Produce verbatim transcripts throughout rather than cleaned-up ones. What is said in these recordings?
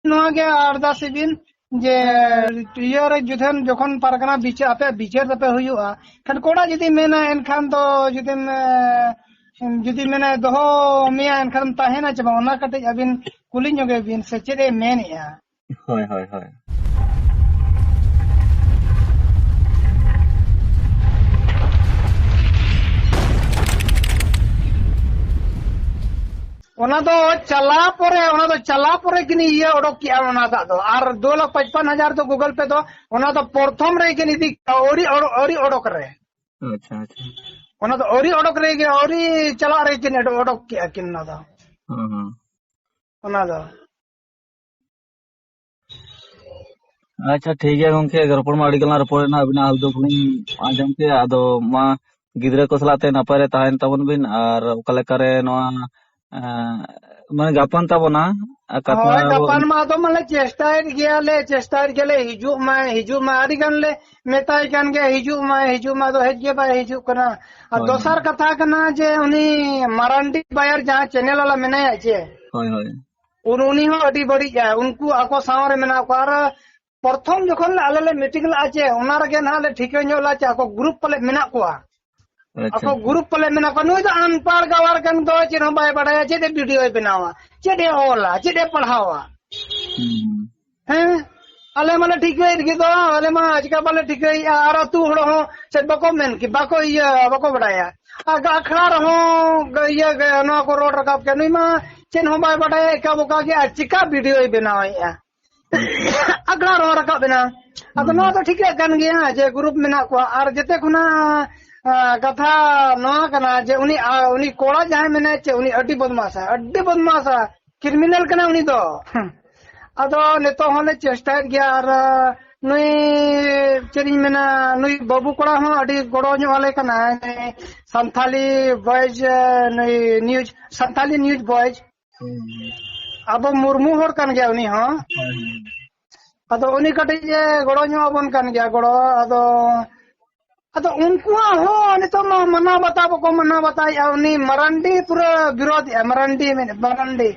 ᱱᱚᱣᱟ ᱜᱮ ᱟᱨᱫᱟᱥ ᱵᱤᱱ ᱡᱮ ᱤᱭᱟᱹ ᱨᱮ ᱡᱩᱫᱤ ᱡᱚᱠᱷᱚᱱ ᱯᱟᱨᱜᱟᱱᱟ ᱵᱤᱪᱟᱹᱨ, ᱟᱯᱮᱭᱟᱜ ᱵᱤᱪᱟᱹᱨ ᱛᱟᱯᱮ ᱦᱩᱭᱩᱜᱼᱟ, ᱠᱷᱟᱱ ᱠᱚᱲᱟ ᱡᱩᱫᱤ ᱢᱮᱱᱟ, ᱮᱱᱠᱷᱟᱱ ᱫᱚ ᱡᱩᱫᱤᱢ, ᱮ, ᱡᱩᱫᱤ ᱢᱮᱱᱟᱭ ᱫᱚᱦᱚ ᱢᱮᱭᱟ, ᱮᱱᱠᱷᱟᱱ ᱛᱟᱦᱮᱱᱟ ᱪᱮ ᱵᱟᱝ, ᱚᱱᱟ ᱠᱟᱹᱴᱤᱡ ᱟᱹᱵᱤᱱ ᱠᱩᱞᱤ ᱧᱚᱜᱮ ᱵᱤᱱ ᱥᱮ ᱪᱮᱫ ᱮ ᱢᱮᱱᱮᱜᱼᱟ᱾ ᱦᱳᱭ, ᱦᱳᱭ, ᱦᱳᱭ᱾ ᱚᱱᱟ ᱫᱚ ᱪᱟᱞᱟᱣ ᱯᱚᱨᱮ, ᱚᱱᱟ ᱫᱚ ᱪᱟᱞᱟᱣ ᱯᱚᱨᱮ ᱠᱤᱱ ᱤᱭᱟᱹ ᱚᱰᱚᱠ ᱠᱮᱜᱼᱟ ᱚᱱᱟ ᱫᱟᱜ ᱫᱚ᱾ ᱟᱨ ᱫᱩ ᱞᱟᱠᱷ ᱯᱟᱸᱪᱯᱟᱱ ᱦᱟᱡᱟᱨ ᱫᱚ Google Pay ᱫᱚ, ᱚᱱᱟ ᱫᱚ ᱯᱨᱚᱛᱷᱚᱢ ᱨᱮ ᱠᱤᱱ ᱤᱫᱤ ᱠᱮᱜᱼᱟ, ᱟᱹᱣᱨᱤ ᱚᱰᱚ-, ᱟᱹᱣᱨᱤ ᱚᱰᱚᱠ ᱨᱮ᱾ ᱟᱪᱪᱷᱟ, ᱟᱪᱪᱷᱟ᱾ ᱚᱱᱟ ᱫᱚ ᱟᱹᱣᱨᱤ ᱚᱰᱚᱠ ᱨᱮᱜᱮ, ᱟᱹᱣᱨᱤ ᱪᱟᱞᱟᱜ ᱨᱮᱜᱮ ᱠᱤᱱ ᱚᱰᱚᱠ, ᱚᱰᱚᱠ ᱠᱮᱜᱼᱟ ᱠᱤᱱ ᱚᱱᱟ ᱫᱚ᱾ ᱦᱩᱸ, ᱦᱩᱸ᱾ ᱚᱱᱟ ᱫᱚ᱾ ᱟᱪᱪᱷᱟ, ᱴᱷᱤᱠ ᱜᱮᱭᱟ ᱜᱚᱝᱠᱮ, ᱨᱚᱯᱚᱲ ᱢᱟ ᱟᱹᱰᱤ ᱜᱟᱱ ᱞᱟᱝ ᱨᱚᱯᱚᱲ ᱮᱱᱟ, ᱟᱹᱵᱤᱱᱟᱜ ᱦᱟᱞ ᱫᱩᱠ ᱞᱤᱧ ᱟᱸᱡᱚᱢ ᱠᱮᱜᱼᱟ᱾ ᱟᱫᱚ ᱢᱟ ᱜᱤᱫᱽᱨᱟᱹ ᱠᱚ ᱥᱟᱞᱟᱜ ᱛᱮ ᱱᱟᱯᱟᱭ ᱨᱮ ᱛᱟᱦᱮᱱ ᱛᱟᱵᱚᱱ ᱵᱤᱱ, ᱟᱨ ᱚᱠᱟ ᱞᱮᱠᱟ ᱨᱮ ᱱᱚᱣᱟ, ᱮᱸ, ᱢᱟᱱᱮ ᱜᱟᱯᱟᱱ ᱛᱟᱵᱚᱱᱟ, ᱟᱨ ᱠᱟᱛᱷᱟ ᱦᱳᱭ, ᱵᱚ- ᱜᱟᱯᱟᱱ ᱢᱟ ᱟᱫᱚ ᱢᱟᱞᱮ ᱪᱮᱥᱴᱟᱭᱮᱫ ᱜᱮᱭᱟᱞᱮ, ᱪᱮᱥᱴᱟᱭᱮᱫ ᱜᱮᱭᱟᱞᱮ, ᱦᱤᱡᱩᱜ ᱢᱟᱭ, ᱦᱤᱡᱩᱜ ᱢᱟᱭ, ᱟᱹᱰᱤ ᱜᱟᱱ ᱞᱮ ᱢᱮᱛᱟᱭ ᱠᱟᱱ ᱜᱮᱭᱟ, ᱦᱤᱡᱩᱜ ᱢᱟᱭ, ᱦᱤᱡᱩᱜ ᱢᱟᱭ, ᱟᱫᱚ ᱦᱮᱡ ᱜᱮ ᱵᱟᱭ ᱦᱤᱡᱩᱜ ᱠᱟᱱᱟ᱾ ᱟᱨ ᱦᱳᱭ, ᱫᱚᱥᱟᱨ ᱦᱳᱭ᱾ ᱠᱟᱛᱷᱟ ᱠᱟᱱᱟ ᱡᱮ ᱩᱱᱤ ᱢᱟᱨᱟᱱᱰᱤ ᱵᱟᱭᱟᱨ ᱡᱟᱦᱟᱸ ᱪᱮᱱᱮᱞ ᱣᱟᱞᱟ ᱢᱮᱱᱟᱭᱟ ᱪᱮ, ᱦᱳᱭ, ᱦᱳᱭ᱾ ᱩᱱ-, ᱩᱱᱤ ᱦᱚᱸ ᱟᱹᱰᱤ ᱵᱟᱹᱲᱤᱡ ᱟᱭ, ᱩᱱᱠᱩ ᱟᱠᱚ ᱥᱟᱶ ᱨᱮ ᱢᱮᱱᱟᱜ ᱠᱚᱣᱟ᱾ ᱟᱨ ᱯᱨᱚᱛᱷᱚᱢ ᱡᱚᱠᱷᱚᱱ ᱞᱮ, ᱟᱞᱮ ᱞᱮ ᱢᱤᱴᱤᱝ ᱞᱟᱜᱼᱟ ᱪᱮ, ᱚᱱᱟ ᱨᱮᱜᱮ ᱱᱟᱦᱟᱜ ᱞᱮ ᱴᱷᱤᱠᱟᱹ ᱧᱚᱜ ᱞᱟᱜᱼᱟ ᱪᱮ, ᱟᱠᱚ ᱜᱨᱩᱯ ᱯᱟᱞᱮ ᱢᱮᱱᱟᱜ ᱠᱚᱣᱟ᱾ ᱟᱪᱪᱷᱟ, ᱟᱠᱚ ᱟᱪᱪᱷᱟ᱾ ᱜᱨᱩᱯ ᱯᱟᱞᱮ ᱢᱮᱱᱟᱜ ᱠᱚᱣᱟ, ᱱᱩᱭ ᱫᱚ ᱟᱱᱯᱟᱲ ᱜᱟᱣᱟᱨ ᱠᱟᱱ ᱫᱚ, ᱪᱮᱫ ᱦᱚᱸ ᱵᱟᱭ ᱵᱟᱰᱟᱭᱟ, ᱪᱮᱫ ᱮ ᱵᱷᱤᱰᱤᱭᱳᱭ ᱵᱮᱱᱟᱣᱟ, ᱪᱮᱫ ᱮ ᱚᱞᱟ, ᱪᱮᱫ ᱮ ᱯᱟᱲᱦᱟᱣᱟ᱾ ᱦᱩᱸ᱾ ᱦᱮᱸ, ᱟᱞᱮ ᱢᱟᱞᱮ ᱴᱷᱤᱠᱟᱹᱭᱮᱫ ᱜᱮ ᱫᱚ, ᱟᱞᱮ ᱢᱟ ᱪᱮᱠᱟ ᱵᱟᱞᱮ ᱴᱷᱤᱠᱟᱹᱭᱮᱫᱼᱟ, ᱟᱨ ᱟᱹᱛᱩ ᱦᱚᱲ ᱦᱚᱸ ᱪᱮᱫ ᱵᱟᱠᱚ ᱢᱮᱱ ᱠᱮ, ᱵᱟᱠᱚ ᱤᱭᱟᱹ, ᱵᱟᱠᱚ ᱵᱟᱰᱟᱭᱟ᱾ ᱟᱨ ᱟᱠᱷᱲᱟ ᱨᱮᱦᱚᱸ ᱜ-, ᱤᱭᱟᱹ ᱜᱮ, ᱱᱚᱣᱟ ᱠᱚ ᱨᱚᱲ ᱨᱟᱠᱟᱵ ᱠᱮᱫ, ᱱᱩᱭ ᱢᱟ ᱪᱮᱫ ᱦᱚᱸ ᱵᱟᱭ ᱵᱟᱰᱟᱭᱟ, ᱮᱠᱟ ᱵᱚᱠᱟ ᱜᱮ, ᱟᱨ ᱪᱮᱠᱟ ᱵᱷᱤᱰᱤᱭᱳᱭ ᱵᱮᱱᱟᱣᱮᱫᱼᱟ? ᱟᱠᱷᱲᱟ ᱨᱮᱦᱚᱸ ᱨᱟᱠᱟᱵ ᱮᱱᱟ᱾ ᱟᱫᱚ ᱦᱩᱸ, ᱱᱚᱣᱟ ᱦᱩᱸ᱾ ᱫᱚ ᱴᱷᱤᱠᱟᱹᱜ ᱠᱟᱱ ᱜᱮᱭᱟ ᱡᱮ ᱜᱨᱩᱯ ᱢᱮᱱᱟᱜ ᱠᱚᱣᱟ, ᱟᱨ ᱡᱮᱛᱮ ᱠᱷᱚᱱᱟᱜ, ᱟ, ᱠᱟᱛᱷᱟ ᱱᱚᱣᱟ ᱠᱟᱱᱟ ᱡᱮ ᱩᱱᱤ, ᱟ, ᱩᱱᱤ ᱠᱚᱲᱟ ᱡᱟᱦᱟᱸᱭ ᱢᱮᱱᱟᱭᱟ ᱪᱮ, ᱩᱱᱤ ᱟᱹᱰᱤ ᱵᱚᱫᱢᱟᱥᱟ, ᱟᱹᱰᱤ ᱵᱚᱫᱢᱟᱥᱟ, ᱠᱨᱤᱢᱤᱱᱟᱞ ᱠᱟᱱᱟ ᱩᱱᱤ ᱫᱚ᱾ ᱟᱫᱚ ᱱᱤᱛᱚᱜ ᱦᱚᱸᱞᱮ ᱪᱮᱥᱴᱟᱭᱮᱫ ᱜᱮᱭᱟ, ᱟᱨ, ᱟ, ᱱᱩᱭ, ᱪᱮᱫ ᱤᱧ ᱢᱮᱱᱟ, ᱱᱩᱭ ᱵᱟᱹᱵᱩ ᱠᱚᱲᱟ ᱦᱚᱸ ᱟᱹᱰᱤ ᱜᱚᱲᱚ ᱧᱚᱜ ᱟᱞᱮ ᱠᱟᱱᱟᱭ, ᱥᱟᱱᱛᱷᱟᱞᱤ ᱵᱚᱭᱮᱡᱽ, ᱟ, ᱱᱩᱭ ᱱᱤᱭᱩᱡᱽ, ᱥᱟᱱᱛᱷᱟᱞᱤ ᱱᱤᱭᱩᱡᱽ ᱵᱚᱭᱮᱡᱽ᱾ ᱦᱩᱸ᱾ ᱟᱵᱚ ᱢᱩᱨᱢᱩ ᱦᱚᱲ ᱠᱟᱱ ᱜᱮᱭᱟ ᱩᱱᱤ ᱦᱚᱸ᱾ ᱦᱳᱭ, ᱦᱳᱭ᱾ ᱟᱫᱚ ᱩᱱᱤ ᱠᱟᱹᱴᱤᱡ ᱮ ᱜᱚᱲᱚ ᱧᱚᱜ ᱟᱵᱚᱱ ᱠᱟᱱ ᱜᱮᱭᱟ, ᱜᱚᱲᱚ᱾ ᱟᱫᱚ, ᱟᱫᱚ ᱩᱱᱠᱩᱣᱟᱜ ᱦᱚᱸ ᱱᱤᱛᱚᱜ ᱢᱟ ᱢᱟᱱᱟᱣ ᱵᱟᱛᱟᱣ ᱵᱟᱠᱚ ᱢᱟᱱᱟᱣ ᱵᱟᱛᱟᱣᱮᱫᱼᱟ᱾ ᱩᱱᱤ ᱢᱟᱨᱟᱱᱰᱤ ᱯᱩᱨᱟᱹ ᱵᱤᱨᱳᱫᱷᱮᱜᱼᱟ, ᱢᱟᱨᱟᱱᱰᱤ ᱢᱮᱱ-, ᱢᱟᱨᱟᱱᱰᱤ,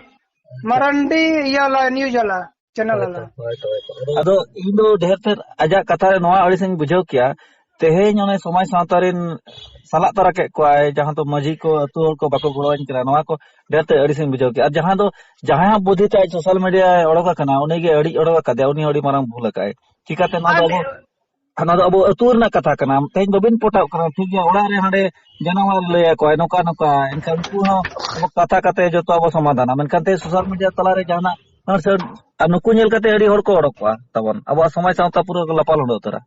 ᱢᱟᱨᱟᱱᱰᱤ ᱤᱭᱟᱹ ᱞᱟ, ᱱᱤᱭᱩᱡᱽ ᱣᱟᱞᱟ᱾ ᱪᱮᱱᱮᱞ ᱟᱞᱟᱝ᱾ ᱦᱳᱭ ᱛᱚ, ᱦᱳᱭ ᱛᱚ᱾ ᱟᱫᱚ ᱤᱧ ᱫᱚ ᱰᱷᱮᱨ ᱛᱮᱫ ᱟᱡᱟᱜ ᱠᱟᱛᱷᱟ ᱨᱮ ᱱᱚᱣᱟ ᱟᱹᱲᱤᱥ ᱤᱧ ᱵᱩᱡᱷᱟᱹᱣ ᱠᱮᱭᱟ, ᱛᱮᱦᱮᱧ ᱚᱱᱮ ᱥᱚᱢᱟᱡᱽ ᱥᱟᱶᱛᱟ ᱨᱮᱱ ᱥᱟᱞᱟᱜ ᱛᱚᱨᱟ ᱠᱮᱫ ᱠᱚᱣᱟᱭ, ᱡᱟᱦᱟᱸ ᱫᱚ ᱢᱟᱹᱡᱷᱤ ᱠᱚ, ᱟᱹᱛᱩ ᱦᱚᱲ ᱠᱚ ᱵᱟᱠᱚ ᱜᱚᱲᱚᱣᱟᱹᱧ ᱠᱟᱱᱟ, ᱱᱚᱣᱟ ᱠᱚ ᱰᱷᱮᱨ ᱛᱮᱫ ᱟᱹᱲᱤᱥ ᱤᱧ ᱵᱩᱡᱷᱟᱹᱣ ᱠᱮᱭᱟ᱾ ᱟᱨ ᱡᱟᱦᱟᱸ ᱫᱚ, ᱡᱟᱦᱟᱸᱭᱟᱜ ᱵᱩᱫᱷᱤ ᱛᱮ ᱟᱡ ᱥᱳᱥᱟᱞ ᱢᱤᱰᱤᱭᱟᱭ ᱚᱰᱚᱠ ᱟᱠᱟᱱᱟ, ᱩᱱᱤ ᱜᱮ ᱟᱹᱲᱤᱡ ᱚᱰᱚᱠ ᱟᱠᱟᱫᱮᱭᱟ, ᱩᱱᱤ ᱟᱹᱰᱤ ᱢᱟᱨᱟᱝ ᱵᱷᱩᱞ ᱟᱠᱟᱫᱟᱭ᱾ ᱪᱤᱠᱟᱛᱮ ᱱᱚᱣᱟ ᱫᱚ ᱟᱵᱚ, ᱱᱚᱣᱟ ᱫᱚ ᱟᱵᱚ ᱟᱹᱛᱩ ᱨᱮᱱᱟᱜ ᱠᱟᱛᱷᱟ ᱠᱟᱱᱟ, ᱛᱮᱦᱮᱧ ᱵᱟᱵᱤᱱ ᱯᱚᱴᱟᱣ ᱠᱟᱱᱟ, ᱴᱷᱤᱠ ᱜᱮᱭᱟ, ᱚᱲᱟᱜ ᱨᱮ ᱦᱟᱸᱰᱮ ᱡᱟᱱᱟᱢ ᱞᱟᱹᱭ ᱟᱠᱚᱣᱟᱭ ᱱᱚᱝᱠᱟ ᱱᱚᱝᱠᱟ, ᱮᱱᱠᱷᱟᱱ ᱩᱱᱠᱩ ᱦᱚᱸ ᱟᱵᱚ ᱠᱟᱛᱷᱟ ᱠᱟᱛᱮ ᱡᱚᱛᱚ ᱟᱵᱚ ᱥᱚᱢᱟᱫᱷᱟᱱᱟ, ᱢᱮᱱᱠᱷᱟᱱ ᱛᱮᱦᱮᱧ ᱥᱳᱥᱟᱞ ᱢᱤᱰᱤᱭᱟ ᱛᱟᱞᱟᱨᱮ ᱡᱟᱦᱟᱱᱟᱜ, ᱟᱨ ᱥᱮ, ᱟᱨ ᱱᱩᱠᱩ ᱧᱮᱞ ᱠᱟᱛᱮ ᱟᱹᱰᱤ ᱦᱚᱲ ᱠᱚ ᱚᱰᱚᱠᱚᱜᱼᱟ ᱛᱟᱵᱚᱱ, ᱟᱵᱚᱣᱟᱜ ᱥᱚᱢᱟᱡᱽ ᱥᱟᱶᱛᱟ ᱯᱩᱨᱟᱹ ᱞᱟᱯᱟᱞ ᱩᱰᱟᱹ ᱩᱛᱟᱹᱨᱟ᱾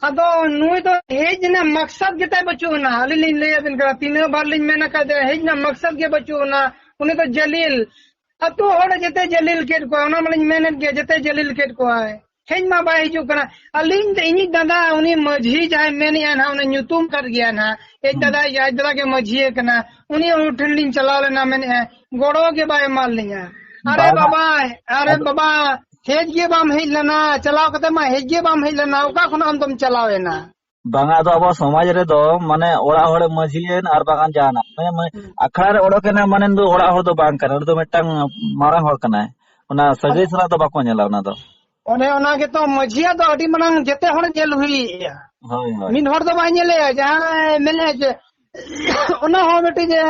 ᱟᱫᱚ ᱱᱩᱭ ᱫᱚ ᱦᱮᱡ ᱨᱮᱱᱟᱜ ᱢᱟᱠᱥᱟᱫ ᱜᱮᱛᱟᱭ ᱵᱟᱹᱪᱩᱜ ᱟᱱᱟ᱾ ᱟᱹᱞᱤᱧ ᱞᱤᱧ ᱞᱟᱹᱭ ᱟᱵᱤᱱ ᱠᱟᱱᱟ, ᱛᱤᱱᱟᱹᱜ ᱵᱟᱨ ᱞᱤᱧ ᱢᱮᱱ ᱟᱠᱟᱫ ᱫᱮᱭᱟ, ᱦᱮᱡ ᱨᱮᱱᱟᱜ ᱢᱟᱠᱥᱟᱫ ᱜᱮ ᱵᱟᱹᱪᱩᱜ ᱟᱱᱟ᱾ ᱩᱱᱤ ᱫᱚ ᱡᱟᱹᱞᱤᱞ, ᱟᱹᱛᱩ ᱦᱚᱲ ᱡᱮᱛᱮ ᱡᱟᱹᱞᱤᱞ ᱠᱮᱫ ᱠᱚᱣᱟ, ᱚᱱᱟ ᱢᱟᱞᱤᱧ ᱢᱮᱱᱮᱫ ᱜᱮ, ᱡᱮᱛᱮ ᱡᱟᱹᱞᱤᱞ ᱠᱮᱫ ᱠᱚᱣᱟᱭ᱾ ᱦᱮᱡ ᱢᱟ ᱵᱟᱭ ᱦᱤᱡᱩᱜ ᱠᱟᱱᱟ᱾ ᱟᱹᱞᱤᱧ ᱫᱚ, ᱤᱧᱤᱡ ᱫᱟᱫᱟ, ᱩᱱᱤ ᱢᱟᱹᱡᱷᱤ ᱡᱟᱦᱟᱸᱭ ᱢᱮᱱᱮᱜᱼᱟ ᱱᱟᱦᱟᱜ, ᱩᱱᱤ ᱧᱩᱛᱩᱢ ᱠᱟᱫ ᱜᱮᱭᱟ ᱱᱟᱦᱟᱜ, ᱦᱮᱡ ᱦᱩᱸ᱾ ᱫᱟᱫᱟ, ᱟᱡ ᱫᱟᱫᱟ ᱜᱮ ᱢᱟᱹᱡᱷᱤ ᱠᱟᱱᱟ, ᱩᱱᱤ ᱦᱚᱲ ᱴᱷᱮᱱ ᱞᱤᱧ ᱪᱟᱞᱟᱣ ᱞᱮᱱᱟ, ᱢᱮᱱᱮᱜᱼᱟ ᱜᱚᱲᱚ ᱜᱮ ᱵᱟᱭ ᱮᱢᱟᱫ ᱞᱤᱧᱟ᱾ ᱟᱨᱮ ᱵᱟᱝᱟ᱾ ᱵᱟᱵᱟ, ᱟᱨᱮ ᱟᱫᱚ ᱵᱟᱵᱟ, ᱦᱮᱡ ᱜᱮ ᱵᱟᱢ ᱦᱮᱡ ᱞᱮᱱᱟ, ᱪᱟᱞᱟᱣ ᱠᱟᱛᱮ ᱢᱟ ᱦᱮᱡ ᱜᱮ ᱵᱟᱢ ᱦᱮᱡ ᱞᱮᱱᱟ, ᱚᱠᱟ ᱠᱷᱚᱱᱟᱜ ᱟᱢ ᱫᱚᱢ ᱪᱟᱞᱟᱣ ᱮᱱᱟ? ᱵᱟᱝᱟ, ᱟᱫᱚ ᱟᱵᱚᱣᱟᱜ ᱥᱚᱢᱟᱡᱽ ᱨᱮᱫᱚ ᱢᱟᱱᱮ ᱚᱲᱟᱜ ᱦᱚᱲ ᱢᱟᱹᱡᱷᱤ ᱮᱱ ᱟᱨ ᱵᱟᱝᱠᱷᱟᱱ ᱡᱟᱦᱟᱱᱟᱜ᱾ ᱢᱟᱱᱮ, ᱢᱟᱱᱮ ᱦᱩᱸ᱾ ᱟᱠᱷᱲᱟ ᱨᱮ ᱚᱰᱚᱠ ᱮᱱᱟ ᱢᱟᱱᱮ ᱫᱚ ᱚᱲᱟᱜ ᱦᱚᱲ ᱫᱚ ᱵᱟᱝ ᱠᱟᱱᱟ, ᱩᱱᱤ ᱫᱚ ᱢᱤᱫᱴᱟᱝ ᱢᱟᱨᱟᱝ ᱦᱚᱲ ᱠᱟᱱᱟᱭ᱾ ᱚᱱᱟ ᱥᱟᱹᱜᱟᱹᱭ ᱟᱫᱚ ᱥᱟᱞᱟᱜ ᱫᱚ ᱵᱟᱠᱚ ᱧᱮᱞᱟ ᱚᱱᱟ ᱫᱚ᱾ ᱚᱱᱮ ᱚᱱᱟ ᱜᱮᱛᱚ ᱢᱟᱹᱡᱷᱤᱭᱟᱜ ᱫᱚ ᱟᱹᱰᱤ ᱢᱟᱨᱟᱝ ᱡᱮᱛᱮ ᱦᱚᱲ ᱧᱮᱞ ᱦᱩᱭᱩᱜᱼᱟ᱾ ᱦᱳᱭ, ᱦᱳᱭ᱾ ᱢᱤᱫ ᱦᱚᱲ ᱫᱚ ᱵᱟᱭ ᱧᱮᱞᱮᱜᱼᱟ, ᱡᱟᱦᱟᱸᱭ ᱢᱮᱱᱮᱫᱼᱟ ᱡᱮ ᱚᱱᱟ ᱦᱚᱸ ᱢᱤᱫᱴᱤᱡ, ᱮ,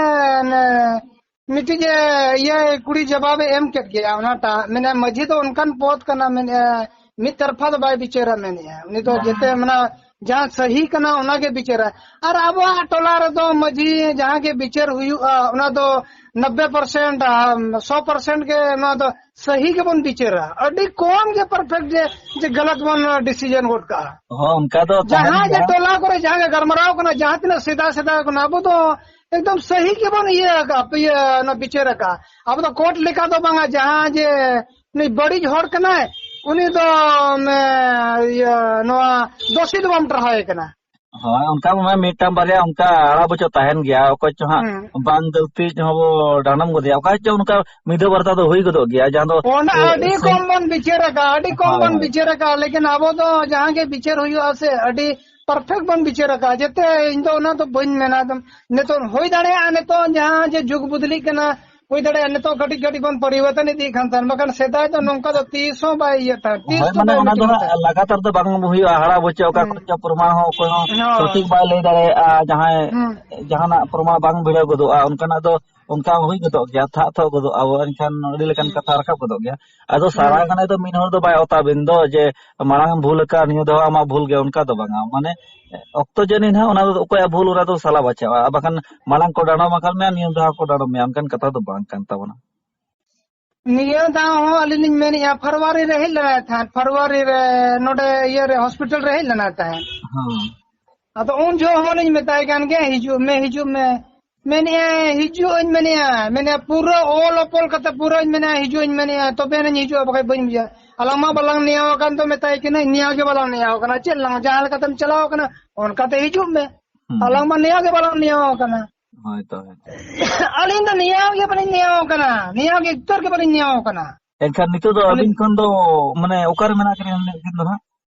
ᱢᱤᱫᱴᱤᱡ, ᱮ, ᱤᱭᱟᱹ ᱠᱩᱲᱤ ᱡᱚᱵᱟᱵᱮ ᱮᱢ ᱠᱮᱫ ᱜᱮᱭᱟ, ᱚᱱᱟᱴᱟᱜ ᱢᱮᱱᱮᱫᱼᱟ ᱢᱟᱹᱡᱷᱤ ᱫᱚ ᱚᱱᱠᱟᱱ ᱯᱚᱫ ᱠᱟᱱᱟ, ᱢᱮᱱᱮᱫᱼᱟ ᱢᱤᱫ ᱛᱟᱨᱯᱷᱟ ᱫᱚ ᱵᱟᱭ ᱵᱤᱪᱟᱹᱨᱟ, ᱢᱮᱱᱮᱫᱼᱟ ᱩᱱᱤ ᱫᱚ ᱵᱟᱝ᱾ ᱡᱮᱛᱮ ᱢᱟᱱᱮ ᱡᱟᱦᱟᱸ ᱥᱟᱹᱦᱤ ᱠᱟᱱᱟ ᱚᱱᱟᱜᱮ ᱵᱤᱪᱟᱹᱨᱟ᱾ ᱟᱨ ᱟᱵᱚᱣᱟᱜ ᱴᱚᱞᱟ ᱨᱮᱫᱚ ᱢᱟᱹᱡᱷᱤ ᱡᱟᱦᱟᱸ ᱜᱮ ᱵᱤᱪᱟᱹᱨ ᱦᱩᱭᱩᱜᱼᱟ, ᱚᱱᱟ ᱫᱚ ᱱᱚᱵᱵᱳᱭ ᱯᱟᱨᱥᱮᱱᱴ, ᱟᱢ, ᱥᱚ ᱯᱟᱨᱥᱮᱱᱴ ᱜᱮ ᱱᱚᱣᱟ ᱫᱚ ᱥᱟᱹᱦᱤ ᱜᱮᱵᱚᱱ ᱵᱤᱪᱟᱹᱨᱟ᱾ ᱟᱹᱰᱤ ᱠᱚᱢ ᱜᱮ ᱯᱟᱨᱯᱷᱮᱠᱴ ᱡᱮ, ᱡᱮ ᱜᱟᱞᱟᱛ ᱵᱚᱱ ᱰᱤᱥᱤᱡᱚᱱ ᱜᱚᱫ ᱠᱟᱜᱼᱟ᱾ ᱦᱚᱸ, ᱚᱱᱠᱟ ᱫᱚ ᱛᱟᱦᱮᱱ ᱡᱟᱦᱟᱸ ᱡᱮ ᱜᱮᱭᱟ᱾ ᱴᱚᱞᱟ ᱠᱚᱨᱮ ᱡᱟᱦᱟᱸ ᱜᱮ ᱜᱟᱞᱢᱟᱨᱟᱣ ᱠᱟᱱᱟ, ᱡᱟᱦᱟᱸ ᱛᱤᱱᱟᱹᱜ ᱥᱮᱫᱟᱭ, ᱥᱮᱫᱟᱭ ᱠᱷᱚᱱ ᱟᱵᱚ ᱫᱚ ᱮᱠᱫᱚᱢ ᱥᱟᱹᱦᱤ ᱜᱮᱵᱚᱱ ᱤᱭᱟᱹ ᱟᱠᱟᱜᱼᱟ, ᱤᱭᱟᱹ, ᱚᱱᱟ ᱵᱤᱪᱟᱹᱨ ᱟᱠᱟᱜᱼᱟ᱾ ᱟᱵᱚ ᱫᱚ ᱠᱳᱨᱴ ᱞᱮᱠᱟ ᱫᱚ ᱵᱟᱝᱟ, ᱡᱟᱦᱟᱸ ᱡᱮ ᱩᱱᱤ ᱵᱟᱹᱲᱤᱡ ᱦᱚᱲ ᱠᱟᱱᱟᱭ, ᱩᱱᱤ ᱫᱚ, ᱢᱮ, ᱤᱭᱟᱹ, ᱱᱚᱣᱟ ᱫᱳᱥᱤ ᱫᱚ ᱵᱟᱢ ᱴᱟᱨᱦᱟᱣ ᱮ ᱠᱟᱱᱟ᱾ ᱦᱳᱭ, ᱚᱱᱠᱟ ᱢᱟ ᱢᱤᱫᱴᱟᱝ ᱵᱟᱨᱭᱟ ᱚᱱᱠᱟ ᱟᱲᱟ ᱵᱩᱪᱷᱟᱹ ᱛᱟᱦᱮᱱ ᱜᱮᱭᱟ, ᱚᱠᱚᱭ ᱪᱚ ᱦᱟᱸᱜ ᱦᱩᱸ᱾ ᱵᱟᱝ ᱜᱟᱹᱞᱛᱤ ᱦᱚᱸ ᱵᱚ ᱰᱟᱸᱰᱚᱢ ᱜᱚᱫᱮᱭᱟ, ᱚᱠᱟ ᱪᱚ ᱚᱱᱠᱟ ᱢᱤᱫ ᱫᱷᱟᱣ ᱵᱟᱨ ᱫᱷᱟᱣ ᱫᱚ ᱦᱩᱭ ᱜᱚᱫᱚᱜ ᱜᱮᱭᱟ, ᱡᱟᱦᱟᱸ ᱫᱚ ᱚᱱᱟ ᱮ, ᱟᱹᱰᱤ ᱥᱮ-, ᱠᱚᱢ ᱵᱚᱱ ᱵᱤᱪᱟᱹᱨ ᱟᱠᱟᱜᱼᱟ, ᱟᱹᱰᱤ ᱠᱚᱢ ᱦᱳᱭ, ᱵᱚᱱ ᱦᱳᱭ᱾ ᱵᱤᱪᱟᱹᱨ ᱟᱠᱟᱜᱼᱟ, ᱞᱮᱠᱤᱱ ᱟᱵᱚ ᱫᱚ ᱡᱟᱦᱟᱸ ᱜᱮ ᱵᱤᱪᱟᱹᱨ ᱦᱩᱭᱩᱜᱼᱟ ᱥᱮ, ᱟᱹᱰᱤ ᱯᱟᱨᱯᱷᱮᱠᱴ ᱵᱚᱱ ᱵᱤᱪᱟᱹᱨ ᱟᱠᱟᱜᱼᱟ᱾ ᱡᱮᱛᱮ ᱤᱧ ᱫᱚ ᱚᱱᱟ ᱫᱚ ᱵᱟᱹᱧ ᱢᱮᱱᱟ, ᱮᱠᱫᱚᱢ ᱱᱤᱛᱚᱜ ᱦᱩᱭ ᱫᱟᱲᱮᱭᱟᱜᱼᱟ, ᱱᱤᱛᱚᱜ ᱡᱟᱦᱟᱸ ᱡᱮ ᱡᱩᱜᱽ ᱵᱚᱫᱞᱤᱜ ᱠᱟᱱᱟ, ᱦᱩᱭ ᱫᱟᱲᱮᱭᱟᱜᱼᱟ ᱱᱤᱛᱚᱜ ᱠᱟᱹᱴᱤᱡ ᱠᱟᱹᱴᱤᱡ ᱵᱚᱱ ᱯᱚᱨᱤᱵᱚᱨᱛᱚᱱ ᱤᱫᱤᱭᱮᱫ ᱠᱟᱱ ᱛᱟᱦᱮᱸᱱ, ᱵᱟᱠᱷᱟᱱ ᱥᱮᱫᱟᱭ ᱫᱚ ᱱᱚᱝᱠᱟ ᱫᱚ ᱛᱤᱥ ᱦᱚᱸ ᱵᱟᱭ ᱤᱭᱟᱹᱜ ᱛᱟᱦᱮᱸᱱ, ᱛᱤᱥ ᱦᱳᱭ, ᱫᱚ ᱢᱟᱱᱮ ᱵᱟᱭ ᱚᱱᱟ ᱫᱚ ᱢᱤᱴᱤᱝᱚᱜ ᱦᱟᱸᱜ ᱛᱟᱦᱮᱸᱱ᱾ ᱞᱟᱜᱟᱛᱟᱨ ᱫᱚ ᱵᱟᱝ ᱦᱩᱭᱩᱜᱼᱟ, ᱦᱟᱲᱟ ᱵᱚᱪᱚ ᱚᱠᱟ ᱦᱩᱸ᱾ ᱠᱷᱚᱱ ᱪᱚ ᱯᱨᱚᱢᱟᱱ ᱦᱚᱸ ᱚᱠᱚᱭ ᱦᱚᱸ ᱦᱳᱭ᱾ ᱥᱚᱴᱷᱤᱠ ᱵᱟᱭ ᱞᱟᱹᱭ ᱫᱟᱲᱮᱭᱟᱜᱼᱟ, ᱡᱟᱦᱟᱸᱭ ᱦᱩᱸ᱾ ᱡᱟᱦᱟᱸᱱᱟᱜ ᱯᱨᱚᱢᱟᱱ ᱵᱟᱝ ᱵᱷᱤᱲᱟᱹᱣ ᱜᱚᱫᱚᱜᱼᱟ, ᱚᱱᱠᱟᱱᱟᱜ ᱫᱚ ᱚᱱᱠᱟ ᱦᱩᱭ ᱜᱚᱫᱚᱜ ᱜᱮᱭᱟ, ᱛᱷᱟᱜ ᱛᱷᱚᱜ ᱜᱚᱫᱚᱜᱼᱟ, ᱮᱱᱠᱷᱟᱱ ᱟᱹᱰᱤ ᱞᱮᱠᱟᱱ ᱦᱩᱸ᱾ ᱠᱟᱛᱷᱟ ᱨᱟᱠᱟᱵ ᱜᱚᱫᱚᱜ ᱜᱮᱭᱟ᱾ ᱟᱫᱚ ᱥᱟᱨᱟ ᱦᱩᱸ᱾ ᱜᱷᱟᱱᱮ ᱫᱚ ᱢᱤᱫ ᱦᱚᱲ ᱫᱚ ᱵᱟᱭ ᱚᱛᱟᱵᱤᱱ ᱫᱚ ᱡᱮ ᱢᱟᱲᱟᱝ ᱮᱢ ᱵᱷᱩᱞ ᱟᱠᱟᱫ, ᱱᱤᱭᱟᱹ ᱫᱷᱟᱣ ᱟᱢᱟᱜ ᱵᱷᱩᱞ ᱜᱮ, ᱚᱱᱠᱟ ᱫᱚ ᱵᱟᱝᱟ᱾ ᱢᱟᱱᱮ ᱚᱠᱛᱚ ᱡᱟᱹᱱᱤᱡ ᱱᱟᱦᱟᱜ ᱚᱱᱟ ᱫᱚ ᱚᱠᱚᱭᱟᱜ ᱵᱷᱩᱞ ᱚᱱᱟ ᱫᱚ ᱥᱟᱞᱟ ᱵᱟᱪᱷᱟᱣᱟ, ᱟᱨ ᱵᱟᱠᱷᱟᱱ ᱢᱟᱲᱟᱝ ᱠᱚ ᱰᱟᱸᱰᱚᱢ ᱟᱠᱟᱫ ᱢᱮᱭᱟ, ᱱᱤᱭᱟᱹ ᱫᱷᱟᱣ ᱠᱚ ᱰᱟᱸᱰᱚᱢ ᱢᱮᱭᱟ, ᱚᱱᱠᱟᱱ ᱠᱟᱛᱷᱟ ᱫᱚ ᱵᱟᱝ ᱠᱟᱱ ᱛᱟᱵᱚᱱᱟ᱾ ᱱᱤᱭᱟᱹ ᱫᱷᱟᱣ ᱦᱚᱸ ᱟᱹᱞᱤᱧ ᱞᱤᱧ ᱢᱮᱱᱮᱫᱼᱟ, ᱯᱷᱮᱵᱽᱨᱩᱣᱟᱨᱤ ᱨᱮ ᱦᱮᱡ ᱞᱮᱱᱟᱭ ᱛᱟᱦᱮᱸᱫ, ᱯᱷᱮᱵᱽᱨᱩᱣᱟᱨᱤ ᱨᱮ ᱱᱚᱰᱮ ᱤᱭᱟᱹ ᱨᱮ ᱦᱚᱥᱯᱤᱴᱟᱞ ᱨᱮ ᱦᱮᱡ ᱞᱮᱱᱟᱭ ᱛᱟᱦᱮᱸᱫ᱾ ᱦᱮᱸ᱾ ᱟᱫᱚ ᱩᱱ ᱡᱚᱦᱚᱜ ᱦᱚᱸ ᱞᱤᱧ ᱢᱮᱛᱟᱭ ᱠᱟᱱ ᱜᱮ, "ᱦᱤᱡᱩᱜ ᱢᱮ, ᱦᱤᱡᱩᱜ ᱢᱮ᱾" ᱢᱮᱱᱮᱫᱼᱟᱭ, "ᱦᱤᱡᱩᱜ ᱟᱹᱧ", ᱢᱮᱱᱮᱫᱼᱟ, ᱢᱮᱱᱮᱫᱼᱟ, ᱯᱩᱨᱟᱹ ᱚᱞ ᱚᱯᱚᱞ ᱠᱟᱛᱮ ᱯᱩᱨᱟᱹᱧ ᱢᱮᱱᱮᱫᱼᱟ, "ᱦᱤᱡᱩᱜ ᱟᱹᱧ", ᱢᱮᱱᱮᱫᱼᱟ, "ᱛᱚᱵᱮ ᱟᱹᱱᱤᱧ ᱦᱤᱡᱩᱜᱼᱟ, ᱵᱟᱠᱷᱟᱡ ᱵᱟᱹᱧ ᱵᱩᱡᱷᱟᱹᱜᱼᱟ᱾ ᱟᱞᱟᱝ ᱢᱟ ᱵᱟᱞᱟᱝ ᱱᱮᱭᱟᱣ ᱟᱠᱟᱱ ᱫᱚ", ᱢᱮᱛᱟᱭ ᱠᱟᱹᱱᱟᱹᱧ, "ᱱᱮᱭᱟᱣ ᱜᱮ ᱵᱟᱞᱟᱝ ᱱᱮᱭᱟᱣ ᱟᱠᱟᱱᱟ, ᱪᱮᱫ ᱞᱟᱝ, ᱡᱟᱦᱟᱸ ᱞᱮᱠᱟᱛᱮᱢ ᱪᱟᱞᱟᱣ ᱟᱠᱟᱱᱟ, ᱚᱱᱠᱟᱛᱮ ᱦᱤᱡᱩᱜ ᱢᱮ᱾ ᱦᱩᱸ᱾ ᱟᱞᱟᱝ ᱢᱟ ᱱᱮᱭᱟᱣ ᱜᱮ ᱵᱟᱞᱟᱝ ᱱᱮᱭᱟᱣ ᱟᱠᱟᱱᱟ᱾" ᱦᱳᱭ ᱛᱚ, ᱦᱳᱭ ᱛᱚ᱾ ᱟᱹᱞᱤᱧ ᱫᱚ ᱱᱮᱭᱟᱣ ᱜᱮ ᱵᱟᱹᱞᱤᱧ ᱱᱮᱭᱟᱣ ᱟᱠᱟᱱᱟ, ᱱᱮᱭᱟᱣ ᱜᱮ ᱮᱠᱫᱚᱢ ᱜᱮ ᱵᱟᱹᱞᱤᱧ ᱱᱮᱭᱟᱣ ᱟᱠᱟᱱᱟ᱾ ᱮᱱᱠᱷᱟᱱ ᱱᱤᱛᱚᱜ ᱫᱚ ᱟᱹᱞᱤᱧ ᱟᱹᱵᱤᱱ ᱠᱷᱚᱱ ᱫᱚ, ᱢᱟᱱᱮ, ᱚᱠᱟᱨᱮ ᱢᱮᱱᱟᱜ ᱠᱤᱱᱟ ᱱᱩᱠᱤᱱ ᱫᱚ ᱦᱟᱸᱜ?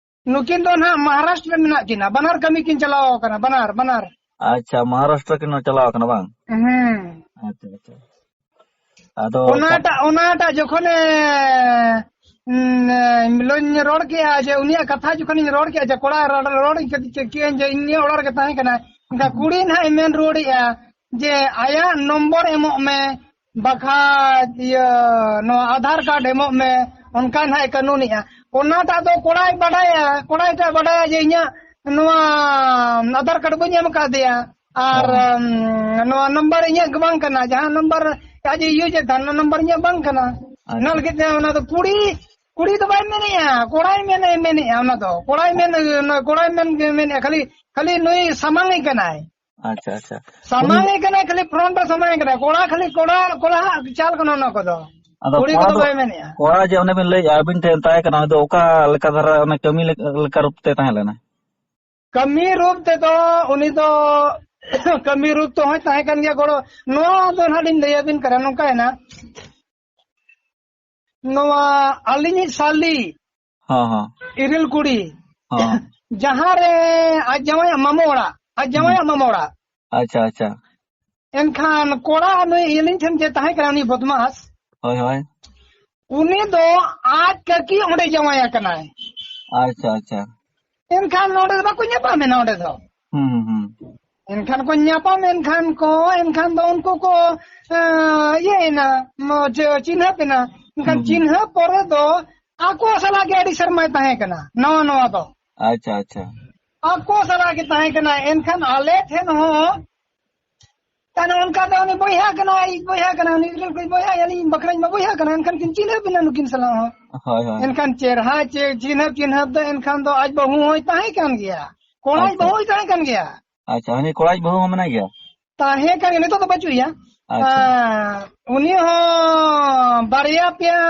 ᱱᱩᱠᱤᱱ ᱫᱚ ᱱᱟᱦᱟᱜ ᱢᱚᱦᱟᱨᱟᱥᱴᱨᱚ ᱨᱮ ᱢᱮᱱᱟᱜ ᱠᱤᱱᱟ, ᱵᱟᱱᱟᱨ ᱠᱟᱹᱢᱤ ᱠᱤᱱ ᱪᱟᱞᱟᱣ ᱟᱠᱟᱱᱟ, ᱵᱟᱱᱟᱨ, ᱵᱟᱱᱟᱨ᱾ ᱟᱪᱪᱷᱟ, ᱢᱚᱦᱟᱨᱟᱥᱴᱨᱚ ᱠᱤᱱ ᱪᱟᱞᱟᱣ ᱟᱠᱟᱱᱟ ᱵᱟᱝ? ᱦᱮᱸ᱾ ᱟᱪᱪᱷᱟ, ᱟᱪᱪᱷᱟ᱾ ᱟᱫᱚ ᱚᱱᱟᱴᱟᱜ, ᱚᱱᱟᱴᱟᱜ ᱡᱚᱠᱷᱚᱱᱮ, ᱩᱸ, ᱞᱚᱧ ᱨᱚᱲ ᱠᱮᱜᱼᱟ ᱡᱮ ᱩᱱᱤᱭᱟᱜ ᱠᱟᱛᱷᱟ ᱡᱚᱠᱷᱚᱱᱤᱧ ᱨᱚᱲ ᱠᱮᱜᱼᱟ ᱡᱮ ᱠᱚᱲᱟ ᱨᱚᱲ, ᱨᱚᱲ ᱠᱮᱜᱼᱟᱹᱧ ᱡᱮ ᱤᱧ ᱱᱤᱭᱟᱹ ᱚᱲᱟᱜ ᱨᱮᱜᱮ ᱛᱟᱦᱮᱸ ᱠᱟᱱᱟᱭ, ᱮᱱᱠᱷᱟᱱ ᱦᱩᱸ᱾ ᱠᱩᱲᱤ ᱱᱟᱦᱟᱜ ᱮ ᱢᱮᱱ ᱨᱩᱣᱟᱹᱲᱮᱜᱼᱟ ᱡᱮ ᱟᱭᱟᱜ ᱱᱚᱢᱵᱚᱨ ᱮᱢᱚᱜ ᱢᱮ, ᱵᱟᱠᱷᱟᱡ ᱤᱭᱟᱹ ᱱᱚᱣᱟ ᱟᱫᱷᱟᱨ ᱠᱟᱨᱰ ᱮᱢᱚᱜ ᱢᱮ, ᱚᱱᱠᱟ ᱱᱟᱦᱟᱜ ᱮ ᱠᱟᱹᱱᱩᱱᱮᱜᱼᱟ᱾ ᱚᱱᱟᱴᱟᱜ ᱫᱚ ᱠᱚᱲᱟᱭ ᱵᱟᱰᱟᱭᱟ, ᱠᱚᱲᱟᱭ ᱴᱟᱜ ᱵᱟᱰᱟᱭᱟ ᱡᱮ ᱤᱧᱟᱹᱜ ᱱᱚᱣᱟ ᱟᱫᱷᱟᱨ ᱠᱟᱨᱰ ᱵᱟᱹᱧ ᱮᱢ ᱟᱠᱟᱫᱮᱭᱟ, ᱟᱨ, ᱦᱮᱸ᱾ ᱩᱢ, ᱱᱚᱣᱟ ᱱᱟᱢᱵᱟᱨ ᱤᱧᱟᱹᱜ ᱜᱮ ᱵᱟᱝ ᱠᱟᱱᱟ, ᱡᱟᱦᱟᱸ ᱱᱟᱢᱵᱟᱨ ᱟᱡ ᱮ ᱤᱭᱩᱡᱮᱫ ᱛᱟᱦᱮᱱ, ᱚᱱᱟ ᱱᱟᱢᱵᱟᱨ ᱤᱧᱟᱹᱜ ᱵᱟᱝ ᱠᱟᱱᱟ᱾ ᱟᱪᱪᱷᱟ᱾ ᱚᱱᱟ ᱞᱟᱹᱜᱤᱫ ᱛᱮ ᱚᱱᱟ ᱫᱚ ᱠᱩᱲᱤ, ᱠᱩᱲᱤ ᱫᱚ ᱵᱟᱭ ᱢᱮᱱᱮᱜᱼᱟ, ᱠᱚᱲᱟᱭ ᱢᱮᱱᱮ, ᱢᱮᱱᱮᱜᱼᱟ᱾ ᱚᱱᱟ ᱫᱚ ᱠᱚᱲᱟᱭ ᱢᱮᱱ, ᱚᱱᱟ ᱠᱚᱲᱟᱭ ᱢᱮᱱ, ᱢᱮᱱᱮᱜᱼᱟ, ᱠᱷᱟᱹᱞᱤ, ᱠᱷᱟᱹᱞᱤ ᱱᱩᱭ ᱥᱟᱢᱟᱝ ᱮ ᱠᱟᱱᱟᱭ᱾ ᱟᱪᱪᱷᱟ, ᱟᱪᱪᱷᱟ᱾ ᱩᱱᱤ ᱥᱟᱢᱟᱝ ᱮ ᱠᱟᱱᱟᱭ, ᱠᱷᱟᱹᱞᱤ ᱯᱷᱨᱚᱱᱴ ᱨᱮ ᱥᱟᱢᱟᱝ ᱮ ᱠᱟᱱᱟᱭ᱾ ᱠᱚᱲᱟ ᱠᱷᱟᱹᱞᱤ ᱠᱚᱲᱟ, ᱠᱚᱲᱟ ᱦᱟᱜ ᱪᱟᱞ ᱠᱟᱱᱟ ᱚᱱᱟ ᱠᱚᱫᱚ᱾ ᱟᱫᱚ ᱠᱩᱲᱤ ᱠᱚᱲᱟ ᱠᱚᱫᱚ ᱫᱚ, ᱵᱟᱭ ᱢᱮᱱᱮᱜᱼᱟ᱾ ᱠᱚᱲᱟ ᱡᱮ ᱚᱱᱮ ᱵᱤᱱ ᱞᱟᱹᱭᱮᱜᱼᱟ, ᱟᱹᱵᱤᱱ ᱴᱷᱮᱱ ᱛᱟᱦᱮᱸ ᱠᱟᱱᱟ, ᱩᱱᱤ ᱫᱚ ᱚᱠᱟ ᱞᱮᱠᱟ ᱫᱷᱟᱨᱟ ᱚᱱᱮ ᱠᱟᱹᱢᱤ ᱞᱮᱠ-, ᱞᱮᱠᱟ ᱨᱩᱯ ᱛᱮ ᱛᱟᱦᱮᱸ ᱞᱮᱱᱟ? ᱠᱟᱹᱢᱤ ᱨᱩᱯ ᱛᱮᱫᱚ ᱩᱱᱤ ᱫᱚ ᱠᱟᱹᱢᱤ ᱨᱩᱯ ᱛᱮᱦᱚᱸᱭ ᱛᱟᱦᱮᱸ ᱠᱟᱱ ᱜᱮᱭᱟ ᱜᱚᱲᱚ᱾ ᱱᱚᱣᱟ ᱫᱚ ᱱᱟᱦᱟᱜ ᱞᱤᱧ ᱞᱟᱹᱭ ᱟᱹᱵᱤᱱ ᱠᱟᱱᱟ, ᱱᱚᱝᱠᱟᱭᱮᱱᱟ᱾ ᱱᱚᱣᱟ ᱟᱹᱞᱤᱧᱤᱡ ᱥᱟᱞᱤ, ᱦᱚᱸ, ᱦᱚᱸ᱾ ᱤᱨᱤᱞ ᱠᱩᱲᱤ, ᱦᱚᱸ᱾ ᱡᱟᱦᱟᱸ ᱨᱮ ᱟᱡ ᱡᱟᱶᱟᱭᱟᱜ ᱢᱟᱢᱚ ᱚᱲᱟᱜ, ᱟᱡ ᱦᱩᱸ᱾ ᱡᱟᱶᱟᱭᱟᱜ ᱢᱟᱢᱚ ᱚᱲᱟᱜ᱾ ᱟᱪᱪᱷᱟ, ᱟᱪᱪᱷᱟ᱾ ᱮᱱᱠᱷᱟᱱ ᱠᱚᱲᱟ ᱱᱩᱭ ᱤᱞᱤᱧ ᱴᱷᱮᱱ ᱡᱮ ᱛᱟᱦᱮᱸ ᱠᱟᱱᱟ, ᱩᱱᱤ ᱵᱚᱫᱢᱟᱥ, ᱦᱳᱭ, ᱦᱳᱭ᱾ ᱩᱱᱤ ᱫᱚ ᱟᱡ ᱠᱟᱹᱠᱤ ᱚᱸᱰᱮ ᱡᱟᱶᱟᱭ ᱟᱠᱟᱱᱟᱭ᱾ ᱟᱪᱪᱷᱟ, ᱟᱪᱪᱷᱟ᱾ ᱮᱱᱠᱷᱟᱱ ᱱᱚᱰᱮ ᱫᱚ ᱵᱟᱠᱚ ᱧᱟᱯᱟᱢ ᱮᱱᱟ ᱚᱸᱰᱮ ᱫᱚ᱾ ᱦᱩᱸ, ᱦᱩᱸ, ᱦᱩᱸ᱾ ᱮᱱᱠᱷᱟᱱ ᱠᱚ ᱧᱟᱯᱟᱢ ᱮᱱᱠᱷᱟᱱ ᱠᱚ, ᱮᱱᱠᱷᱟᱱ ᱫᱚ ᱩᱱᱠᱩ ᱠᱚ, ᱮᱸ, ᱤᱭᱟᱹ ᱮᱱᱟ, ᱢᱚ-, ᱪᱮ-, ᱪᱤᱱᱦᱟᱹᱯ ᱮᱱᱟ᱾ ᱮᱱᱠᱷᱟᱱ ᱦᱩᱸ, ᱦᱩᱸ᱾ ᱪᱤᱱᱦᱟᱹᱯ ᱯᱚᱨᱮ ᱫᱚ ᱟᱠᱚ ᱥᱟᱞᱟᱜ ᱜᱮ ᱟᱹᱰᱤ ᱥᱮᱨᱢᱟᱭ ᱛᱟᱦᱮᱸ ᱠᱟᱱᱟ, ᱱᱟᱣᱟ ᱱᱟᱣᱟ ᱫᱚ᱾ ᱟᱪᱪᱷᱟ, ᱟᱪᱪᱷᱟ᱾ ᱟᱠᱚ ᱥᱟᱞᱟᱜ ᱜᱮ ᱛᱟᱦᱮᱸ ᱠᱟᱱᱟ᱾ ᱮᱱᱠᱷᱟᱱ ᱟᱞᱮ ᱴᱷᱮᱱ ᱦᱚᱸ ᱛᱟᱦᱞᱮ ᱚᱱᱠᱟ ᱫᱚ ᱩᱱᱤ ᱵᱚᱭᱦᱟ ᱠᱟᱱᱟᱭ, ᱤᱧ ᱵᱚᱭᱦᱟ ᱠᱟᱱᱟ, ᱩᱱᱤ ᱜᱤᱫᱽᱨᱟᱹ ᱠᱚ ᱵᱚᱭᱦᱟ, ᱟᱹᱞᱤᱧ ᱵᱟᱠᱷᱨᱟᱧ ᱢᱟ ᱵᱚᱭᱦᱟ ᱠᱟᱱᱟ, ᱮᱱᱠᱷᱟᱱ ᱠᱤᱱ ᱪᱤᱱᱦᱟᱹᱯ ᱮᱱᱟ ᱱᱩᱠᱤᱱ ᱥᱟᱞᱟᱜ ᱦᱚᱸ᱾ ᱦᱳᱭ, ᱦᱳᱭ᱾ ᱮᱱᱠᱷᱟᱱ ᱪᱮᱨᱦᱟ ᱪᱮ-, ᱪᱤᱱᱦᱟᱹᱯ, ᱪᱤᱱᱦᱟᱹᱯ ᱫᱚ ᱮᱱᱠᱷᱟᱱ ᱫᱚ ᱟᱡ ᱵᱟᱹᱦᱩ ᱦᱚᱸᱭ ᱛᱟᱦᱮᱸ ᱠᱟᱱ ᱜᱮᱭᱟ, ᱠᱚᱲᱟᱭ ᱟᱪᱪᱷᱟ᱾ ᱵᱟᱹᱦᱩᱭ ᱛᱟᱦᱮᱸ ᱠᱟᱱ ᱜᱮᱭᱟ᱾ ᱟᱪᱪᱷᱟ, ᱩᱱᱤ ᱠᱚᱲᱟᱭᱤᱡ ᱵᱟᱹᱦᱩ ᱦᱚᱸ ᱢᱮᱱᱟᱭ ᱜᱮᱭᱟ? ᱛᱟᱦᱮᱸ ᱠᱟᱱ ᱜᱮᱭᱟ, ᱱᱤᱛᱚᱜ ᱫᱚ ᱵᱟᱹᱪᱩᱜ ᱮᱭᱟ᱾ ᱟᱪᱪᱷᱟ᱾ ᱟᱸ, ᱩᱱᱤ ᱦᱚᱸ ᱵᱟᱨᱭᱟ ᱯᱮᱭᱟ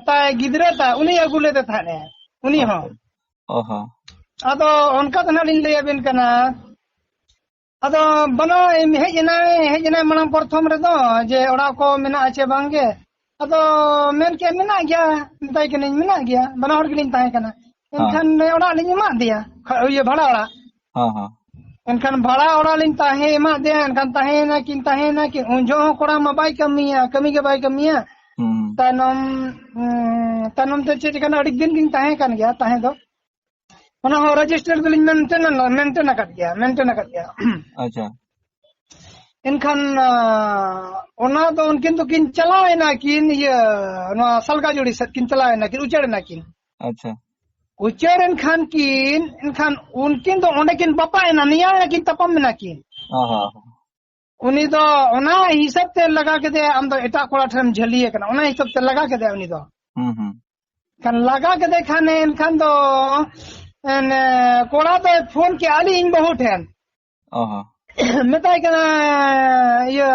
ᱛᱟᱭ ᱜᱤᱫᱽᱨᱟᱹ ᱛᱟᱭ, ᱩᱱᱤ ᱟᱹᱜᱩ ᱞᱮᱫᱮ ᱛᱟᱦᱮᱸᱫ ᱮ, ᱩᱱᱤ ᱦᱚᱸ᱾ ᱟᱪᱪᱷᱟ᱾ ᱚ ᱦᱚᱸ᱾ ᱟᱫᱚ ᱚᱱᱠᱟ ᱫᱚ ᱱᱟᱦᱟᱜ ᱞᱤᱧ ᱞᱟᱹᱭ ᱟᱵᱮᱱ ᱠᱟᱱᱟ᱾ ᱟᱫᱚ ᱵᱟᱱᱟ ᱦᱮᱡ ᱮᱱᱟᱭ, ᱦᱮᱡ ᱮᱱᱟᱭ ᱢᱟᱲᱟᱝ ᱯᱨᱚᱛᱷᱚᱢ ᱨᱮᱫᱚ, ᱡᱮ ᱚᱲᱟᱜ ᱠᱚ ᱢᱮᱱᱟᱜᱼᱟ ᱪᱮ ᱵᱟᱝ ᱜᱮ᱾ ᱟᱫᱚ ᱢᱮᱱ ᱠᱮᱫ, "ᱢᱮᱱᱟᱜ ᱜᱮᱭᱟ", ᱢᱮᱛᱟᱭ ᱠᱟᱹᱱᱟᱹᱧ, "ᱢᱮᱱᱟᱜ ᱜᱮᱭᱟ", ᱵᱟᱱᱟ ᱦᱚᱲ ᱜᱮᱞᱤᱧ ᱛᱟᱦᱮᱸ ᱠᱟᱱᱟ᱾ ᱦᱮᱸ᱾ ᱮᱱᱠᱷᱟᱱ ᱚᱲᱟᱜ ᱞᱤᱧ ᱮᱢᱟᱫ ᱫᱮᱭᱟ, ᱠᱷᱟ-, ᱤᱭᱟᱹ, ᱵᱷᱟᱲᱟ ᱚᱲᱟᱜ᱾ ᱦᱮᱸ, ᱦᱮᱸ᱾ ᱮᱱᱠᱷᱟᱱ ᱵᱷᱟᱲᱟ ᱚᱲᱟᱜ ᱞᱤᱧ ᱛᱟᱦᱮᱸ ᱮᱢᱟᱫ ᱫᱮᱭᱟ, ᱮᱱᱠᱷᱟᱱ ᱛᱟᱦᱮᱸᱭᱮᱱᱟ ᱠᱤᱱ, ᱛᱟᱦᱮᱸᱭᱮᱱᱟ ᱠᱤᱱ, ᱩᱱ ᱡᱚᱦᱚᱜ ᱦᱚᱸ ᱠᱚᱲᱟ ᱢᱟ ᱵᱟᱭ ᱠᱟᱹᱢᱤᱭᱟ, ᱠᱟᱹᱢᱤ ᱜᱮ ᱵᱟᱭ ᱠᱟᱹᱢᱤᱭᱟ᱾ ᱦᱩᱸ᱾ ᱛᱟᱭᱱᱚᱢ, ᱩᱸ, ᱛᱟᱭᱱᱚᱢ ᱛᱮ ᱪᱮᱫ ᱪᱤᱠᱟᱹᱱᱟ, ᱟᱹᱰᱤ ᱫᱤᱱ ᱜᱤᱧ ᱛᱟᱦᱮᱸ ᱠᱟᱱ ᱜᱮᱭᱟ, ᱛᱟᱦᱮᱸ ᱫᱚ᱾ ᱚᱱᱟ ᱦᱚᱸ ᱨᱮᱡᱤᱥᱴᱟᱨ ᱫᱚᱞᱤᱧ ᱢᱮᱱᱴᱮᱱ, ᱢᱮᱱᱴᱮᱱ ᱟᱠᱟᱫ ᱜᱮᱭᱟ, ᱢᱮᱱᱴᱮᱱ ᱟᱠᱟᱫ ᱜᱮᱭᱟ᱾ ᱟᱪᱪᱷᱟ᱾ ᱮᱱᱠᱷᱟᱱ, ᱟᱸ, ᱚᱱᱟ ᱫᱚ ᱩᱱᱠᱤᱱ ᱫᱚᱠᱤᱱ ᱪᱟᱞᱟᱣ ᱮᱱᱟ ᱠᱤᱱ, ᱤᱭᱟᱹ, ᱱᱚᱣᱟ ᱥᱟᱞᱜᱟᱡᱩᱲᱤ ᱥᱮᱫ ᱠᱤᱱ ᱪᱟᱞᱟᱣ ᱮᱱᱟ ᱠᱤᱱ, ᱩᱪᱟᱹᱲ ᱮᱱᱟ ᱠᱤᱱ᱾ ᱟᱪᱪᱷᱟ᱾ ᱩᱪᱟᱹᱲ ᱮᱱ ᱠᱷᱟᱱ ᱠᱤᱱ, ᱮᱱᱠᱷᱟᱱ ᱩᱱᱠᱤᱱ ᱫᱚ ᱚᱸᱰᱮ ᱠᱤᱱ ᱵᱟᱯᱟᱜ ᱮᱱᱟ, ᱱᱮᱭᱟᱣ ᱮᱱᱟ ᱠᱤᱱ, ᱛᱟᱯᱟᱢ ᱮᱱᱟ ᱠᱤᱱ᱾ ᱚ ᱦᱚᱸ᱾ ᱩᱱᱤ ᱫᱚ ᱚᱱᱟ ᱦᱤᱥᱟᱹᱵ ᱛᱮ ᱞᱟᱜᱟ ᱠᱮᱫᱮᱭᱟ, "ᱟᱢ ᱫᱚ ᱮᱴᱟᱜ ᱠᱚᱲᱟ ᱴᱷᱮᱱᱮᱢ ᱡᱷᱟᱹᱞᱤ ᱟᱠᱟᱱᱟ", ᱚᱱᱟ ᱦᱤᱥᱟᱹᱵ ᱛᱮ ᱞᱟᱜᱟ ᱠᱮᱫᱮᱭᱟ ᱩᱱᱤ ᱫᱚ᱾ ᱦᱩᱸ, ᱦᱩᱸ᱾ ᱠᱷᱟᱱ ᱞᱟᱜᱟ ᱠᱮᱫᱮ ᱠᱷᱟᱱᱮ, ᱮᱱᱠᱷᱟᱱ ᱫᱚ, ᱮᱱ, ᱠᱚᱲᱟ ᱫᱚᱭ ᱯᱷᱳᱱ ᱠᱮᱜᱼᱟ ᱟᱹᱞᱤᱧ ᱵᱟᱹᱦᱩ ᱴᱷᱮᱱ᱾ ᱚ ᱦᱚᱸ᱾ ᱢᱮᱛᱟᱭ ᱠᱟᱱᱟ, ᱤᱭᱟᱹ,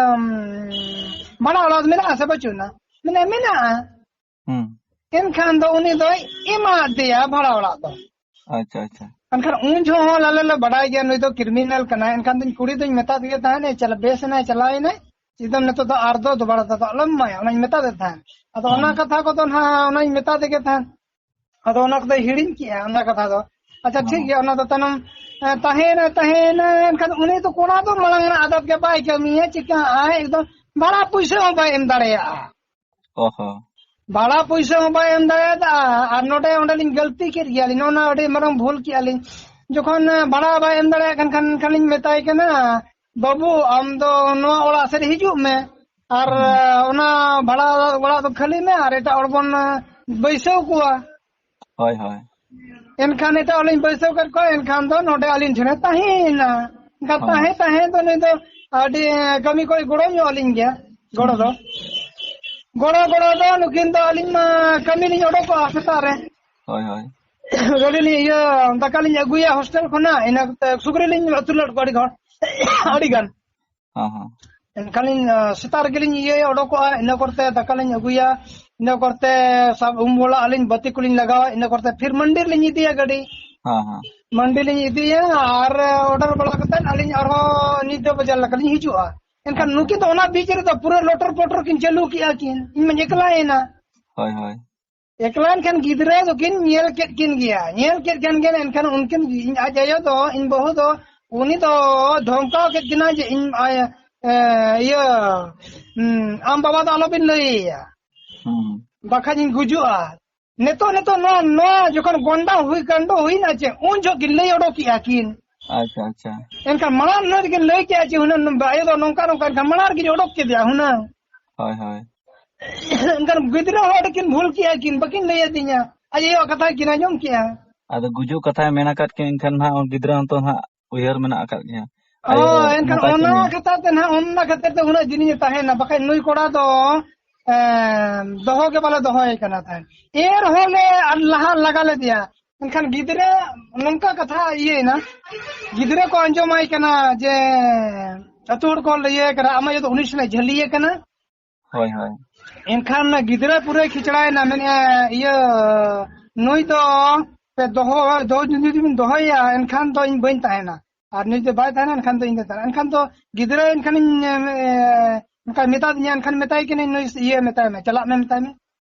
ᱵᱷᱟᱲᱟ ᱚᱲᱟᱜ ᱢᱮᱱᱟᱜᱼᱟ ᱥᱮ ᱵᱟᱹᱪᱩᱜ ᱟᱱᱟ? ᱢᱮᱱᱟ, "ᱢᱮᱱᱟᱜᱼᱟ᱾" ᱦᱩᱸ᱾ ᱮᱱᱠᱷᱟᱱ ᱫᱚ ᱩᱱᱤ ᱫᱚᱭ ᱮᱢᱟᱫ ᱫᱮᱭᱟ ᱵᱷᱟᱲᱟ ᱚᱲᱟᱜ ᱫᱚ᱾ ᱟᱪᱪᱷᱟ, ᱟᱪᱪᱷᱟ᱾ ᱮᱱᱠᱷᱟᱱ ᱩᱱ ᱡᱚᱦᱚᱜ ᱦᱚᱸ ᱟᱞᱮ ᱞᱮ ᱵᱟᱰᱟᱭ ᱜᱮᱭᱟ ᱱᱩᱭ ᱫᱚ ᱠᱨᱤᱢᱤᱱᱟᱞ ᱠᱟᱱᱟᱭ᱾ ᱮᱱᱠᱷᱟᱱ ᱫᱚᱧ ᱠᱩᱲᱤ ᱫᱚᱧ ᱢᱮᱛᱟ ᱫᱮ ᱛᱟᱦᱮᱸᱫ, "ᱮ, ᱪᱟᱞᱟᱜ ᱵᱮᱥ ᱮᱱᱟᱭ, ᱪᱟᱞᱟᱣ ᱮᱱᱟᱭ, ᱮᱠᱫᱚᱢ ᱱᱤᱛᱚᱜ ᱫᱚ ᱟᱨ ᱫᱚ ᱫᱚᱵᱟᱲᱟ ᱫᱚ ᱟᱞᱚᱢ ᱮᱢᱟᱭᱟ", ᱚᱱᱟᱧ ᱢᱮᱛᱟ ᱫᱮ ᱛᱟᱦᱮᱸᱫ᱾ ᱟᱫᱚ ᱚᱱᱟ ᱦᱮᱸ᱾ ᱠᱟᱛᱷᱟ ᱠᱚᱫᱚ ᱱᱟᱦᱟᱜ ᱚᱱᱟᱧ ᱢᱮᱛᱟ ᱫᱮ ᱜᱮ ᱛᱟᱦᱮᱸᱫ᱾ ᱟᱫᱚ ᱚᱱᱟ ᱠᱚᱫᱚᱭ ᱦᱤᱲᱤᱧ ᱠᱮᱜᱼᱟ, ᱚᱱᱟ ᱠᱟᱛᱷᱟ ᱫᱚ᱾ ᱟᱪᱪᱷᱟ, ᱦᱮᱸ᱾ ᱴᱷᱤᱠ ᱜᱮᱭᱟ, ᱚᱱᱟ ᱫᱚ ᱛᱟᱭᱱᱚᱢ, ᱮ, ᱛᱟᱦᱮᱸᱭᱮᱱᱟ, ᱛᱟᱦᱮᱸᱭᱮᱱᱟ᱾ ᱮᱱᱠᱷᱟᱱ ᱩᱱᱤ ᱫᱚ ᱠᱚᱲᱟ ᱫᱚ ᱢᱟᱲᱟᱝ ᱨᱮᱱᱟᱜ ᱟᱫᱚᱛ ᱜᱮ ᱵᱟᱭ ᱠᱟᱹᱢᱤᱭᱟ, ᱪᱤᱠᱟᱹᱜᱼᱟᱭ, ᱮᱠᱫᱚᱢ ᱵᱷᱟᱲᱟ ᱯᱩᱭᱥᱟᱹ ᱦᱚᱸ ᱵᱟᱭ ᱮᱢ ᱫᱟᱲᱮᱭᱟᱜᱼᱟ᱾ ᱚ ᱦᱚᱸ᱾ ᱵᱷᱟᱲᱟ ᱯᱩᱭᱥᱟᱹ ᱦᱚᱸ ᱵᱟᱭ ᱮᱢ ᱫᱟᱲᱮᱭᱟᱫᱟ᱾ ᱟᱨ ᱱᱚᱰᱮ ᱚᱸᱰᱮ ᱞᱤᱧ ᱜᱟᱹᱞᱛᱤ ᱠᱮᱫ ᱜᱮᱭᱟᱞᱤᱧ, ᱱᱚᱜᱼᱚ ᱱᱚᱣᱟ ᱟᱹᱰᱤ ᱢᱟᱨᱟᱝ ᱵᱷᱩᱞ ᱠᱮᱜᱼᱟ ᱞᱤᱧ᱾ ᱡᱚᱠᱷᱚᱱ, ᱮ, ᱵᱷᱟᱲᱟ ᱵᱟᱭ ᱮᱢ ᱫᱟᱲᱮᱭᱟᱜ ᱠᱟᱱ ᱠᱷᱟᱱ, ᱮᱱᱠᱷᱟᱱ ᱞᱤᱧ ᱢᱮᱛᱟᱭ ᱠᱟᱱᱟ, "ᱵᱟᱹᱵᱩ, ᱟᱢ ᱫᱚ ᱱᱚᱣᱟ ᱚᱲᱟᱜ ᱥᱮᱫ ᱦᱤᱡᱩᱜ ᱢᱮ, ᱟᱨ, ᱦᱩᱸ᱾ ᱮ, ᱚᱱᱟ ᱵᱷᱟᱲᱟ ᱚᱲᱟᱜ ᱫᱚ ᱠᱷᱟᱹᱞᱤ ᱢᱮ, ᱟᱨ ᱮᱴᱟᱜ ᱦᱚᱲ ᱵᱚᱱ, ᱮ, ᱵᱟᱹᱭᱥᱟᱹᱣ ᱠᱚᱣᱟ᱾" ᱦᱳᱭ, ᱦᱳᱭ᱾ ᱮᱱᱠᱷᱟᱱ ᱮᱴᱟᱜ ᱦᱚᱲ ᱞᱤᱧ ᱵᱟᱹᱭᱥᱟᱹᱣ ᱠᱮᱫ ᱠᱚᱣᱟ, ᱮᱱᱠᱷᱟᱱ ᱫᱚ ᱱᱚᱰᱮ ᱟᱹᱞᱤᱧ ᱴᱷᱮᱱᱮ ᱛᱟᱦᱮᱸᱭᱮᱱᱟ᱾ ᱮᱱᱠᱷᱟᱱ ᱦᱳᱭ᱾ ᱛᱟᱦᱮᱸ, ᱛᱟᱦᱮᱸ ᱫᱚ ᱱᱩᱭ ᱫᱚ ᱟᱹᱰᱤ, ᱮ, ᱠᱟᱹᱢᱤ ᱠᱚᱭ ᱜᱚᱲᱚ ᱧᱚᱜ ᱟᱹᱞᱤᱧ ᱜᱮᱭᱟ, ᱜᱚᱲᱚ ᱫᱚ᱾ ᱦᱩᱸ᱾ ᱜᱚᱲᱚ, ᱜᱚᱲᱚ ᱫᱚ ᱱᱩᱠᱤᱱ ᱫᱚ ᱟᱹᱞᱤᱧ ᱢᱟ ᱠᱟᱹᱢᱤ ᱞᱤᱧ ᱚᱰᱚᱠᱚᱜᱼᱟ ᱥᱮᱛᱟᱜ ᱨᱮ᱾ ᱦᱳᱭ, ᱦᱳᱭ᱾ ᱜᱟᱹᱰᱤ ᱞᱤᱧ, ᱤᱭᱟᱹ, ᱫᱟᱠᱟ ᱞᱤᱧ ᱟᱹᱜᱩᱭᱟ ᱦᱳᱥᱴᱮᱞ ᱠᱷᱚᱱᱟᱜ, ᱤᱱᱟᱹ ᱠᱟᱛᱮ ᱥᱩᱠᱨᱤ ᱞᱤᱧ ᱟᱹᱛᱩ ᱞᱮᱫ ᱠᱚᱣᱟ ᱟᱹᱰᱤ ᱜᱟᱱ, ᱟᱹᱰᱤ ᱜᱟᱱ᱾ ᱦᱚᱸ, ᱦᱚᱸ᱾ ᱮᱱᱠᱷᱟᱱ ᱞᱤᱧ, ᱟ, ᱥᱮᱛᱟᱜ ᱨᱮᱜᱮ ᱞᱤᱧ ᱤᱭᱟᱹᱭᱟ, ᱚᱰᱚᱠᱚᱜᱼᱟ, ᱤᱱᱟᱹ ᱠᱚᱨᱛᱮ ᱫᱟᱠᱟ ᱞᱤᱧ ᱟᱹᱜᱩᱭᱟ, ᱤᱱᱟᱹ ᱠᱚᱨᱛᱮ ᱥᱟᱵ ᱩᱢ ᱵᱚᱞᱚᱜ ᱟᱹᱞᱤᱧ, ᱵᱟᱹᱛᱤ ᱠᱚᱞᱤᱧ ᱞᱟᱜᱟᱣᱟ, ᱤᱱᱟᱹ ᱠᱚᱨᱛᱮ ᱯᱷᱤᱨ ᱢᱟᱱᱰᱤ ᱨᱮᱞᱤᱧ ᱤᱫᱤᱭᱟ ᱜᱟᱹᱰᱤ᱾ ᱦᱚᱸ, ᱦᱚᱸ᱾ ᱢᱟᱱᱰᱤ ᱞᱤᱧ ᱤᱫᱤᱭᱟ ᱟᱨ order ᱵᱟᱲᱟ ᱠᱟᱛᱮ ᱟᱹᱞᱤᱧ ᱟᱨᱦᱚᱸ ᱧᱤᱫᱟᱹ ᱵᱟᱡᱟᱨ ᱞᱮᱠᱟ ᱞᱤᱧ ᱦᱤᱡᱩᱜᱼᱟ᱾ ᱮᱱᱠᱷᱟᱱ ᱟᱪᱪᱷᱟ᱾ ᱱᱩᱠᱤᱱ ᱫᱚ ᱚᱱᱟ ᱵᱤᱪ ᱨᱮᱫᱚ ᱯᱩᱨᱟᱹ ᱞᱚᱴᱚᱨ ᱯᱚᱴᱚᱨ ᱠᱤᱱ ᱪᱟᱹᱞᱩ ᱠᱮᱜᱼᱟ ᱠᱤᱱ, ᱤᱧ ᱢᱟᱧ ᱮᱠᱞᱟᱭᱮᱱᱟ᱾ ᱦᱳᱭ, ᱦᱳᱭ᱾ ᱮᱠᱞᱟ ᱮᱱᱠᱷᱟᱱ ᱜᱤᱫᱽᱨᱟᱹ ᱫᱚᱠᱤᱱ ᱧᱮᱞ ᱠᱮᱫ ᱠᱤᱱ ᱜᱮᱭᱟ, ᱧᱮᱞ ᱠᱮᱫ ᱠᱤᱱ ᱜᱮᱭᱟ᱾ ᱮᱱᱠᱷᱟᱱ ᱩᱱᱠᱤᱱ, ᱤᱧ ᱟᱡ ᱟᱭᱳ ᱫᱚ, ᱤᱧ ᱵᱟᱹᱦᱩ ᱫᱚ, ᱩᱱᱤ ᱫᱚ ᱫᱷᱚᱢᱠᱟᱣ ᱠᱮᱫ ᱠᱤᱱᱟᱭ ᱡᱮ ᱤᱧ, ᱟᱭ-, ᱮ, ᱤᱭᱟᱹ, ᱦᱩᱸ, ᱟᱢ ᱵᱟᱵᱟ ᱫᱚ ᱟᱞᱚᱵᱤᱱ ᱞᱟᱹᱭ ᱟᱭᱟ, ᱦᱩᱸ᱾ ᱵᱟᱠᱷᱟᱡ ᱤᱧ ᱜᱩᱡᱩᱜᱼᱟ᱾ ᱱᱤᱛᱚᱜ, ᱱᱤᱛᱚᱜ ᱱᱚᱣᱟ, ᱱᱚᱣᱟ ᱡᱚᱠᱷᱚᱱ ᱜᱚᱱᱰᱟ ᱦᱩᱭ, ᱠᱟᱱᱰᱚ ᱦᱩᱭᱱᱟ ᱪᱮ, ᱩᱱ ᱡᱚᱦᱚᱜ ᱠᱤᱱ ᱞᱟᱹᱭ ᱚᱰᱚᱠ ᱠᱮᱜᱼᱟ ᱠᱤᱱ᱾ ᱟᱪᱪᱷᱟ, ᱟᱪᱪᱷᱟ᱾ ᱮᱱᱠᱷᱟᱱ ᱢᱟᱲᱟᱝ ᱨᱮ ᱠᱤᱱ ᱞᱟᱹᱭ ᱠᱮᱜᱼᱟ ᱡᱮ ᱦᱩᱱᱟᱹᱝ ᱟᱭᱳ ᱫᱚ ᱱᱚᱝᱠᱟ, ᱱᱚᱝᱠᱟ, ᱮᱱᱠᱷᱟᱱ ᱢᱟᱲᱟᱝ ᱨᱮᱠᱤᱱ ᱚᱰᱚᱠ ᱠᱮᱫᱮᱭᱟ ᱦᱩᱱᱟᱹᱝ᱾ ᱦᱳᱭ, ᱦᱳᱭ᱾ ᱮᱱᱠᱷᱟᱱ ᱜᱤᱫᱽᱨᱟᱹ ᱦᱚᱸ ᱟᱹᱰᱤ ᱠᱤᱱ ᱵᱷᱩᱞ ᱠᱮᱜᱼᱟ ᱠᱤᱱ, ᱵᱟᱹᱠᱤᱱ ᱞᱟᱹᱭ ᱟᱹᱫᱤᱧᱟ᱾ ᱟᱡ ᱟᱭᱳᱣᱟᱜ ᱠᱟᱛᱷᱟ ᱠᱤᱱ ᱟᱸᱡᱚᱢ ᱠᱮᱜᱼᱟ᱾ ᱟᱫᱚ ᱜᱩᱡᱩᱜ ᱠᱟᱛᱷᱟᱭ ᱢᱮᱱ ᱟᱠᱟᱫ ᱠᱤᱱ, ᱮᱱᱠᱷᱟᱱ ᱱᱟᱦᱟᱜ ᱜᱤᱫᱽᱨᱟᱹ ᱦᱚᱸᱛᱚ ᱱᱟᱦᱟᱜ ᱩᱭᱦᱟᱹᱨ ᱢᱮᱱᱟᱜ ᱟᱠᱟᱫ ᱜᱮᱭᱟ᱾ ᱟᱭᱳ ᱫᱚ ᱦᱳᱭ, ᱮᱱᱠᱷᱟᱱ ᱢᱮᱛᱟ ᱠᱤᱱ ᱚᱱᱟ ᱜᱮᱭᱟ᱾ ᱠᱷᱟᱹᱛᱤᱨ ᱛᱮ ᱱᱟᱦᱟᱜ, ᱚᱱᱟ ᱠᱷᱟᱹᱛᱤᱨ ᱛᱮ ᱩᱱᱟᱹᱜ ᱫᱤᱱ ᱤᱧ ᱛᱟᱦᱮᱸᱭᱮᱱᱟ, ᱵᱟᱠᱷᱟᱡ ᱱᱩᱭ ᱠᱚᱲᱟ ᱫᱚ, ᱮᱸ, ᱫᱚᱦᱚ ᱜᱮ ᱵᱟᱞᱮ ᱫᱚᱦᱚᱭᱮ ᱠᱟᱱᱟ ᱛᱟᱦᱮᱸᱫ᱾ ᱮᱱ ᱨᱮᱦᱚᱸ ᱞᱮ ᱞᱟᱦᱟ ᱞᱟᱜᱟ ᱞᱮᱫᱮᱭᱟ᱾ ᱮᱱᱠᱷᱟᱱ ᱜᱤᱫᱽᱨᱟᱹ ᱱᱚᱝᱠᱟ ᱠᱟᱛᱷᱟ ᱤᱭᱟᱹᱭᱮᱱᱟ, ᱜᱤᱫᱽᱨᱟᱹ ᱠᱚ ᱟᱸᱡᱚᱢᱟᱭ ᱠᱟᱱᱟ ᱡᱮ ᱟᱹᱛᱩ ᱦᱚᱲ ᱠᱚ ᱞᱟᱹᱭᱟᱭ ᱠᱟᱱᱟ, "ᱟᱢ ᱟᱭᱳ ᱫᱚ ᱩᱱᱤ ᱥᱟᱞᱟᱜ ᱡᱷᱟᱹᱞᱤᱭᱮ ᱠᱟᱱᱟ᱾" ᱦᱳᱭ, ᱦᱳᱭ᱾ ᱮᱱᱠᱷᱟᱱ ᱚᱱᱟ ᱜᱤᱫᱽᱨᱟᱹ ᱯᱩᱨᱟᱹᱭ ᱠᱷᱤᱪᱲᱟᱭᱮᱱᱟ, ᱢᱮᱱᱮᱫᱼᱟ, "ᱤᱭᱟᱹ, ᱱᱩᱭ ᱫᱚ ᱯᱮ ᱫᱚᱦᱚ, ᱫᱚᱦᱚ, ᱡᱩᱫᱤ ᱵᱤᱱ ᱫᱚᱦᱚᱭᱮᱭᱟ, ᱮᱱᱠᱷᱟᱱ ᱫᱚ ᱤᱧ ᱵᱟᱹᱧ ᱛᱟᱦᱮᱱᱟ, ᱟᱨ ᱱᱩᱭ ᱫᱚ ᱵᱟᱭ ᱛᱟᱦᱮᱱᱟ, ᱮᱱᱠᱷᱟᱱ ᱫᱚ ᱤᱧ ᱫᱚ ᱛᱟᱦᱮᱱᱟ᱾" ᱮᱱᱠᱷᱟᱱ ᱫᱚ ᱜᱤᱫᱽᱨᱟᱹ ᱮᱱᱠᱷᱟᱱᱤᱧ, ᱮ, ᱚᱱᱠᱟᱭ ᱢᱮᱛᱟ ᱫᱤᱧᱟ, ᱮᱱᱠᱷᱟᱱ ᱢᱮᱛᱟᱭ ᱠᱟᱹᱱᱟᱹᱧ, "ᱱᱩᱭ ᱤᱭᱟᱹ ᱢᱮᱛᱟᱭ ᱢᱮ, ᱪᱟᱞᱟᱜ ᱢᱮ," ᱢᱮᱛᱟᱭ ᱢᱮ,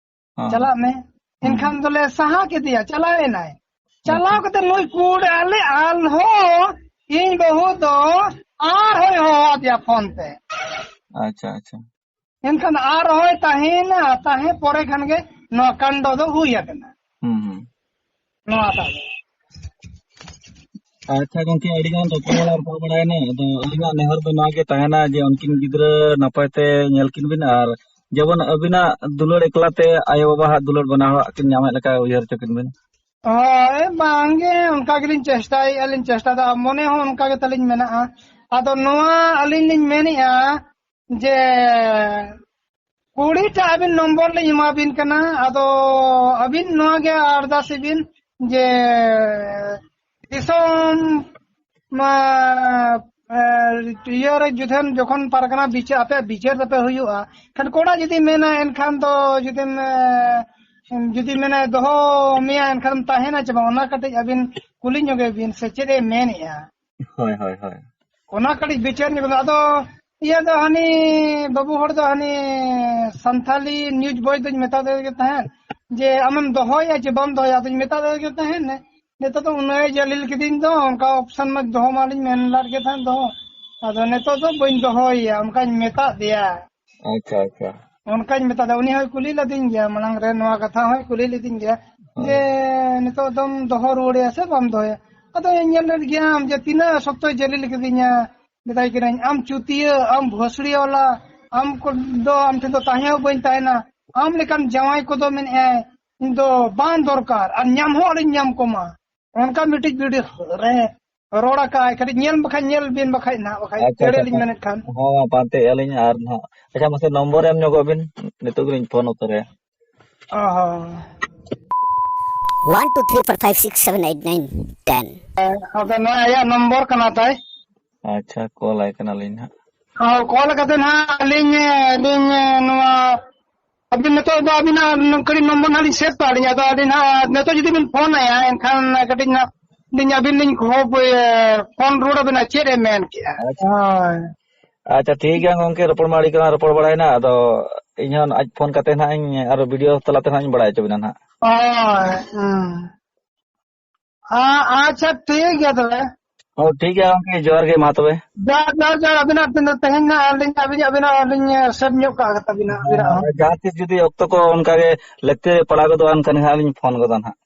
ᱦᱮᱸ, "ᱪᱟᱞᱟᱜ ᱦᱮᱸ᱾ ᱢᱮ᱾" ᱦᱩᱸ᱾ ᱮᱱᱠᱷᱟᱱ ᱫᱚᱞᱮ ᱥᱟᱦᱟ ᱠᱮᱫᱮᱭᱟ, ᱪᱟᱞᱟᱣ ᱮᱱᱟᱭ᱾ ᱪᱟᱞᱟᱣ ᱟᱪᱪᱷᱟ᱾ ᱠᱟᱛᱮ ᱱᱩᱭ ᱠᱩᱲᱤ ᱟᱞᱮ ᱟᱨᱦᱚᱸ ᱤᱧ ᱵᱟᱹᱦᱩ ᱫᱚ ᱟᱨᱦᱚᱸᱭ ᱦᱚᱦᱚ ᱟᱫᱮᱭᱟ ᱯᱷᱳᱱ ᱛᱮ᱾ ᱟᱪᱪᱷᱟ, ᱟᱪᱪᱷᱟ᱾ ᱮᱱᱠᱷᱟᱱ ᱟᱨᱦᱚᱸᱭ ᱛᱟᱦᱮᱸᱭᱮᱱᱟ, ᱛᱟᱦᱮᱸ ᱯᱚᱨᱮ ᱠᱷᱟᱱ ᱜᱮ ᱱᱚᱣᱟ ᱠᱟᱱᱰᱚ ᱫᱚ ᱦᱩᱭ ᱟᱠᱟᱱᱟ᱾ ᱦᱩᱸ, ᱦᱩᱸ᱾ ᱱᱚᱣᱟ ᱴᱟᱜ ᱫᱚ᱾ ᱟᱪᱪᱷᱟ ᱜᱚᱝᱠᱮ, ᱟᱹᱰᱤ ᱜᱟᱱ ᱨᱚᱯᱚᱲ ᱵᱟᱲᱟ, ᱨᱚᱯᱚᱲ ᱵᱟᱲᱟᱭᱮᱱᱟ᱾ ᱟᱫᱚ ᱟᱹᱞᱤᱧᱟᱜ ᱱᱮᱦᱚᱨ ᱫᱚ ᱱᱚᱣᱟ ᱜᱮ ᱛᱟᱦᱮᱱᱟ ᱡᱮ ᱩᱱᱠᱤᱱ ᱜᱤᱫᱽᱨᱟᱹ ᱱᱟᱯᱟᱭ ᱛᱮ ᱧᱮᱞ ᱠᱤᱱ ᱵᱤᱱ ᱟᱨ ᱡᱮᱢᱚᱱ ᱟᱹᱵᱤᱱᱟᱜ ᱫᱩᱞᱟᱹᱲ ᱮᱠᱞᱟ ᱛᱮ ᱟᱭᱳ ᱵᱟᱵᱟ ᱦᱟᱜ ᱫᱩᱞᱟᱹᱲ ᱵᱟᱱᱟ ᱦᱚᱲᱟᱜ ᱠᱤᱱ ᱧᱟᱢᱮᱫ ᱞᱮᱠᱟ ᱩᱭᱦᱟᱹᱨ ᱦᱚᱪᱚ ᱠᱤᱱ ᱵᱤᱱ᱾ ᱦᱳᱭ, ᱵᱟᱝ ᱜᱮ, ᱚᱱᱠᱟ ᱜᱮᱞᱤᱧ ᱪᱮᱥᱴᱟᱭᱮᱫᱼᱟ, ᱞᱤᱧ ᱪᱮᱥᱴᱟ ᱫᱚ, ᱢᱚᱱᱮ ᱦᱚᱸ ᱚᱱᱠᱟ ᱜᱮ ᱛᱟᱹᱞᱤᱧ ᱢᱮᱱᱟᱜᱼᱟ᱾ ᱟᱫᱚ ᱱᱚᱣᱟ ᱟᱹᱞᱤᱧ ᱞᱤᱧ ᱢᱮᱱᱮᱫᱼᱟ ᱡᱮ ᱠᱩᱲᱤᱴᱟᱜ ᱟᱹᱵᱤᱱ ᱱᱚᱢᱵᱚᱨ ᱞᱤᱧ ᱮᱢᱟ ᱵᱤᱱ ᱠᱟᱱᱟ, ᱟᱫᱚ ᱟᱹᱵᱤᱱ ᱱᱚᱣᱟ ᱜᱮ ᱟᱨᱫᱟᱥ ᱵᱤᱱ ᱡᱮ ᱫᱤᱥᱚᱢ ᱢᱟ, ᱮ, ᱤᱭᱟᱹ ᱨᱮ ᱡᱩᱫᱷᱮᱱ ᱡᱚᱠᱷᱚᱱ ᱯᱟᱨᱜᱟᱱᱟ ᱵᱤᱪᱟᱹᱨ, ᱟᱯᱮᱭᱟᱜ ᱵᱤᱪᱟᱹᱨ ᱛᱟᱯᱮ ᱦᱩᱭᱩᱜᱼᱟ, ᱠᱷᱟᱱ ᱠᱚᱲᱟ ᱡᱩᱫᱤ ᱢᱮᱱᱟ ᱮᱱᱠᱷᱟᱱ ᱫᱚ ᱡᱩᱫᱤᱢ, ᱮ, ᱡᱩᱫᱤ ᱢᱮᱱᱟᱭ ᱫᱚᱦᱚ ᱢᱮᱭᱟ ᱮᱱᱠᱷᱟᱱ ᱛᱟᱦᱮᱱᱟ ᱪᱮ ᱵᱟᱝ, ᱚᱱᱟ ᱠᱟᱹᱴᱤᱡ ᱟᱹᱵᱤᱱ ᱠᱩᱞᱤ ᱧᱚᱜᱮ ᱵᱤᱱ ᱥᱮ ᱪᱮᱫ ᱮ ᱢᱮᱱᱮᱜᱼᱟ᱾ ᱦᱳᱭ, ᱦᱳᱭ, ᱦᱳᱭ᱾ ᱚᱱᱟ ᱠᱟᱹᱴᱤᱡ ᱵᱤᱪᱟᱹᱨ ᱧᱚᱜ ᱢᱮ᱾ ᱟᱫᱚ ᱤᱭᱟᱹ ᱫᱚ ᱦᱟᱹᱱᱤ ᱵᱟᱹᱵᱩ ᱦᱚᱲ ᱫᱚ ᱦᱟᱹᱱᱤ ᱥᱟᱱᱛᱷᱟᱞᱤ ᱱᱤᱭᱩᱡᱽ ᱵᱚᱭ ᱫᱚᱧ ᱢᱮᱛᱟ ᱫᱮ ᱜᱮ ᱛᱟᱦᱮᱸᱫ ᱡᱮ ᱟᱢᱮᱢ ᱫᱚᱦᱚᱭᱟ ᱪᱮ ᱵᱟᱢ ᱫᱚᱦᱚᱭᱟ, ᱟᱫᱚᱧ ᱢᱮᱛᱟ ᱫᱮ ᱜᱮ ᱛᱟᱦᱮᱸᱫ᱾ ᱱᱤᱛᱚᱜ ᱫᱚ ᱩᱱᱟᱹᱜ ᱮ ᱡᱟᱹᱞᱤᱞ ᱠᱤᱫᱤᱧ ᱫᱚ, ᱚᱱᱠᱟ ᱚᱯᱥᱮᱱ ᱢᱟ ᱫᱚᱦᱚ ᱢᱟᱞᱤᱧ ᱢᱮᱱ ᱞᱮᱫ ᱜᱮ ᱛᱟᱦᱮᱸᱫ ᱫᱚᱦᱚ᱾ ᱟᱫᱚ ᱱᱤᱛᱚᱜ ᱫᱚ ᱵᱟᱹᱧ ᱫᱚᱦᱚᱭᱮᱭᱟ, ᱚᱱᱠᱟᱧ ᱢᱮᱛᱟᱫ ᱫᱮᱭᱟ᱾ ᱟᱪᱪᱷᱟ, ᱟᱪᱪᱷᱟ᱾ ᱚᱱᱠᱟᱧ ᱢᱮᱛᱟᱫᱟ, ᱩᱱᱤ ᱦᱚᱸᱭ ᱠᱩᱞᱤ ᱞᱮᱫᱤᱧ ᱜᱮᱭᱟ, ᱢᱟᱲᱟᱝ ᱨᱮ ᱱᱚᱣᱟ ᱠᱟᱛᱷᱟ ᱦᱚᱸᱭ ᱠᱩᱞᱤ ᱞᱮᱫᱤᱧ ᱜᱮᱭᱟ ᱦᱳᱭ᱾ ᱡᱮ ᱱᱤᱛᱚᱜ ᱫᱚᱢ ᱫᱚᱦᱚ ᱨᱩᱣᱟᱹᱲᱮᱭᱟ ᱥᱮ ᱵᱟᱢ ᱫᱚᱦᱚᱭᱟ? ᱟᱫᱚ ᱧᱮᱞ ᱞᱮᱫ ᱜᱮᱭᱟᱢ ᱡᱮ ᱛᱤᱱᱟᱹᱜ ᱥᱚᱠᱛᱚᱭ ᱡᱟᱹᱞᱤᱞ ᱠᱤᱫᱤᱧᱟ, ᱢᱮᱛᱟᱭ ᱠᱟᱹᱱᱟᱹᱧ, "ᱟᱢ ᱪᱩᱛᱤᱭᱟᱹ, ᱟᱢ ᱵᱷᱚᱥᱲᱤᱭᱟᱹ ᱣᱟᱞᱟ, ᱟᱢ ᱠᱚ ᱫᱚ ᱟᱢ ᱴᱷᱮᱱ ᱫᱚ ᱛᱟᱦᱮᱸ ᱦᱚᱸ ᱵᱟᱹᱧ ᱛᱟᱦᱮᱱᱟ, ᱟᱢ ᱞᱮᱠᱟᱱ ᱡᱟᱶᱟᱭ ᱠᱚᱫᱚ ᱢᱮᱱᱮᱫᱼᱟᱭ ᱤᱧ ᱫᱚ ᱵᱟᱝ ᱫᱚᱨᱠᱟᱨ, ᱟᱨ ᱧᱟᱢ ᱦᱚᱸ ᱟᱞᱚᱧ ᱧᱟᱢ ᱠᱚᱢᱟ᱾" ᱚᱱᱠᱟ ᱢᱤᱫᱴᱤᱡ ᱵᱷᱤᱰᱤᱭᱳ ᱨᱮ ᱨᱚᱲ ᱟᱠᱟᱫᱼᱟᱭ, ᱠᱟᱹᱴᱤᱡ ᱧᱮᱞ ᱵᱟᱠᱷᱟᱡ, ᱧᱮᱞ ᱵᱤᱱ ᱵᱟᱠᱷᱟᱡ ᱱᱟᱦᱟᱜ, ᱵᱟᱠᱷᱟᱡ ᱟᱪᱪᱷᱟ, ᱮᱲᱮ ᱟᱪᱪᱷᱟ, ᱞᱤᱧ ᱟᱪᱪᱷᱟ᱾ ᱢᱮᱱᱮᱫ ᱠᱷᱟᱱ᱾ ᱦᱚᱸ, ᱯᱟᱱᱛᱮᱭᱮᱫᱼᱟ ᱞᱤᱧ ᱟᱨ ᱱᱟᱦᱟᱜ, ᱟᱪᱪᱷᱟ, ᱢᱟᱥᱮ ᱱᱚᱢᱵᱚᱨ ᱮᱢ ᱧᱚᱜᱚᱜ ᱵᱤᱱ, ᱱᱤᱛᱚᱜ ᱜᱮᱞᱤᱧ ᱯᱷᱳᱱ ᱩᱛᱟᱹᱨᱟᱭᱟ᱾ ᱚ ᱦᱚᱸ᱾ One two three four five six seven eight nine ten. ᱟᱫᱚ ᱱᱚᱣᱟ ᱟᱭᱟᱜ ᱱᱚᱢᱵᱚᱨ ᱠᱟᱱᱟ ᱛᱟᱭ᱾ ᱟᱪᱪᱷᱟ, ᱠᱚᱞ ᱟᱭ ᱠᱟᱱᱟᱞᱤᱧ ᱱᱟᱦᱟᱜ᱾ ᱦᱚᱸ, ᱠᱚᱞ ᱠᱟᱛᱮ ᱱᱟᱦᱟᱜ ᱟᱹᱞᱤᱧ, ᱟᱹᱞᱤᱧ ᱱᱚᱣᱟ ᱟᱹᱵᱤᱱ ᱱᱤᱛᱚᱜ ᱫᱚ ᱟᱹᱵᱤᱱᱟᱜ ᱠᱟᱹᱴᱤᱡ ᱱᱚᱢᱵᱚᱨ ᱱᱟᱦᱟᱜ ᱞᱤᱧ ᱥᱮᱵᱷ ᱠᱟᱜ ᱞᱤᱧᱟ, ᱟᱫᱚ ᱟᱹᱞᱤᱧ ᱱᱟᱦᱟᱜ ᱱᱤᱛᱚᱜ ᱡᱩᱫᱤ ᱵᱤᱱ ᱯᱷᱳᱱ ᱟᱭᱟ, ᱮᱱᱠᱷᱟᱱ ᱠᱟᱹᱴᱤᱡ ᱱᱟᱦᱟᱜ ᱞᱤᱧ ᱟᱹᱵᱤᱱ ᱞᱤᱧ ᱠᱷᱚ-, ᱮ, ᱯᱷᱳᱱ ᱨᱩᱣᱟᱹᱲ ᱟᱹᱵᱤᱱᱟ, ᱪᱮᱫ ᱮ ᱢᱮᱱ ᱠᱮᱜᱼᱟ᱾ ᱟᱪᱪᱷᱟ᱾ ᱦᱳᱭ᱾ ᱟᱪᱪᱷᱟ, ᱴᱷᱤᱠ ᱜᱮᱭᱟ ᱜᱚᱝᱠᱮ, ᱨᱚᱯᱚᱲ ᱢᱟ ᱟᱹᱰᱤ ᱜᱟᱱ ᱨᱚᱯᱚᱲ ᱵᱟᱲᱟᱭᱮᱱᱟ, ᱟᱫᱚ ᱤᱧ ᱦᱚᱸ ᱟᱡ ᱯᱷᱳᱱ ᱠᱟᱛᱮ ᱱᱟᱦᱟᱜ ᱤᱧ ᱟᱨᱚ ᱵᱷᱤᱰᱤᱭᱳ ᱛᱟᱞᱟᱛᱮ ᱱᱟᱦᱟᱜ ᱤᱧ ᱵᱟᱲᱟᱭ ᱦᱚᱪᱚ ᱵᱤᱱᱟ ᱱᱟᱦᱟᱜ᱾ ᱦᱳᱭ, ᱦᱩᱸ᱾ ᱟ- ᱟᱪᱪᱷᱟ, ᱴᱷᱤᱠ ᱜᱮᱭᱟ ᱛᱚᱵᱮ᱾ ᱦᱚᱸ, ᱴᱷᱤᱠ ᱜᱮᱭᱟ ᱜᱚᱝᱠᱮ, ᱡᱚᱦᱟᱨ ᱜᱮ, ᱢᱟ ᱛᱚᱵᱮ᱾ ᱡᱚᱦᱟᱨ, ᱡᱚᱦᱟᱨ, ᱡᱚᱦᱟᱨ᱾ ᱟᱹᱵᱤᱱᱟᱜ ᱛᱤᱱᱟᱹᱜ ᱛᱮᱦᱮᱧ ᱱᱟᱜ ᱟᱹᱞᱤᱧ, ᱟᱹᱵᱤᱱ, ᱟᱹᱵᱤᱱᱟᱜ ᱞᱤᱧ ᱥᱮᱵᱷ ᱧᱚᱜ ᱠᱟᱜ ᱠᱟᱛᱟ ᱵᱤᱱᱟ, ᱟᱹᱵᱤᱱᱟᱜ ᱦᱚᱸ᱾ ᱟᱨ ᱡᱟᱦᱟᱸ ᱛᱤᱥ ᱡᱩᱫᱤ ᱚᱠᱛᱚ ᱠᱚ ᱚᱱᱠᱟ ᱜᱮ ᱞᱟᱹᱠᱛᱤ ᱨᱮ ᱯᱟᱲᱟᱣ ᱜᱚᱫᱚᱜᱼᱟ, ᱮᱱᱠᱷᱟᱱ ᱦᱟᱸᱜ ᱞᱤᱧ ᱯᱷᱳᱱ ᱜᱚᱫᱟ ᱱᱟᱦᱟᱜ᱾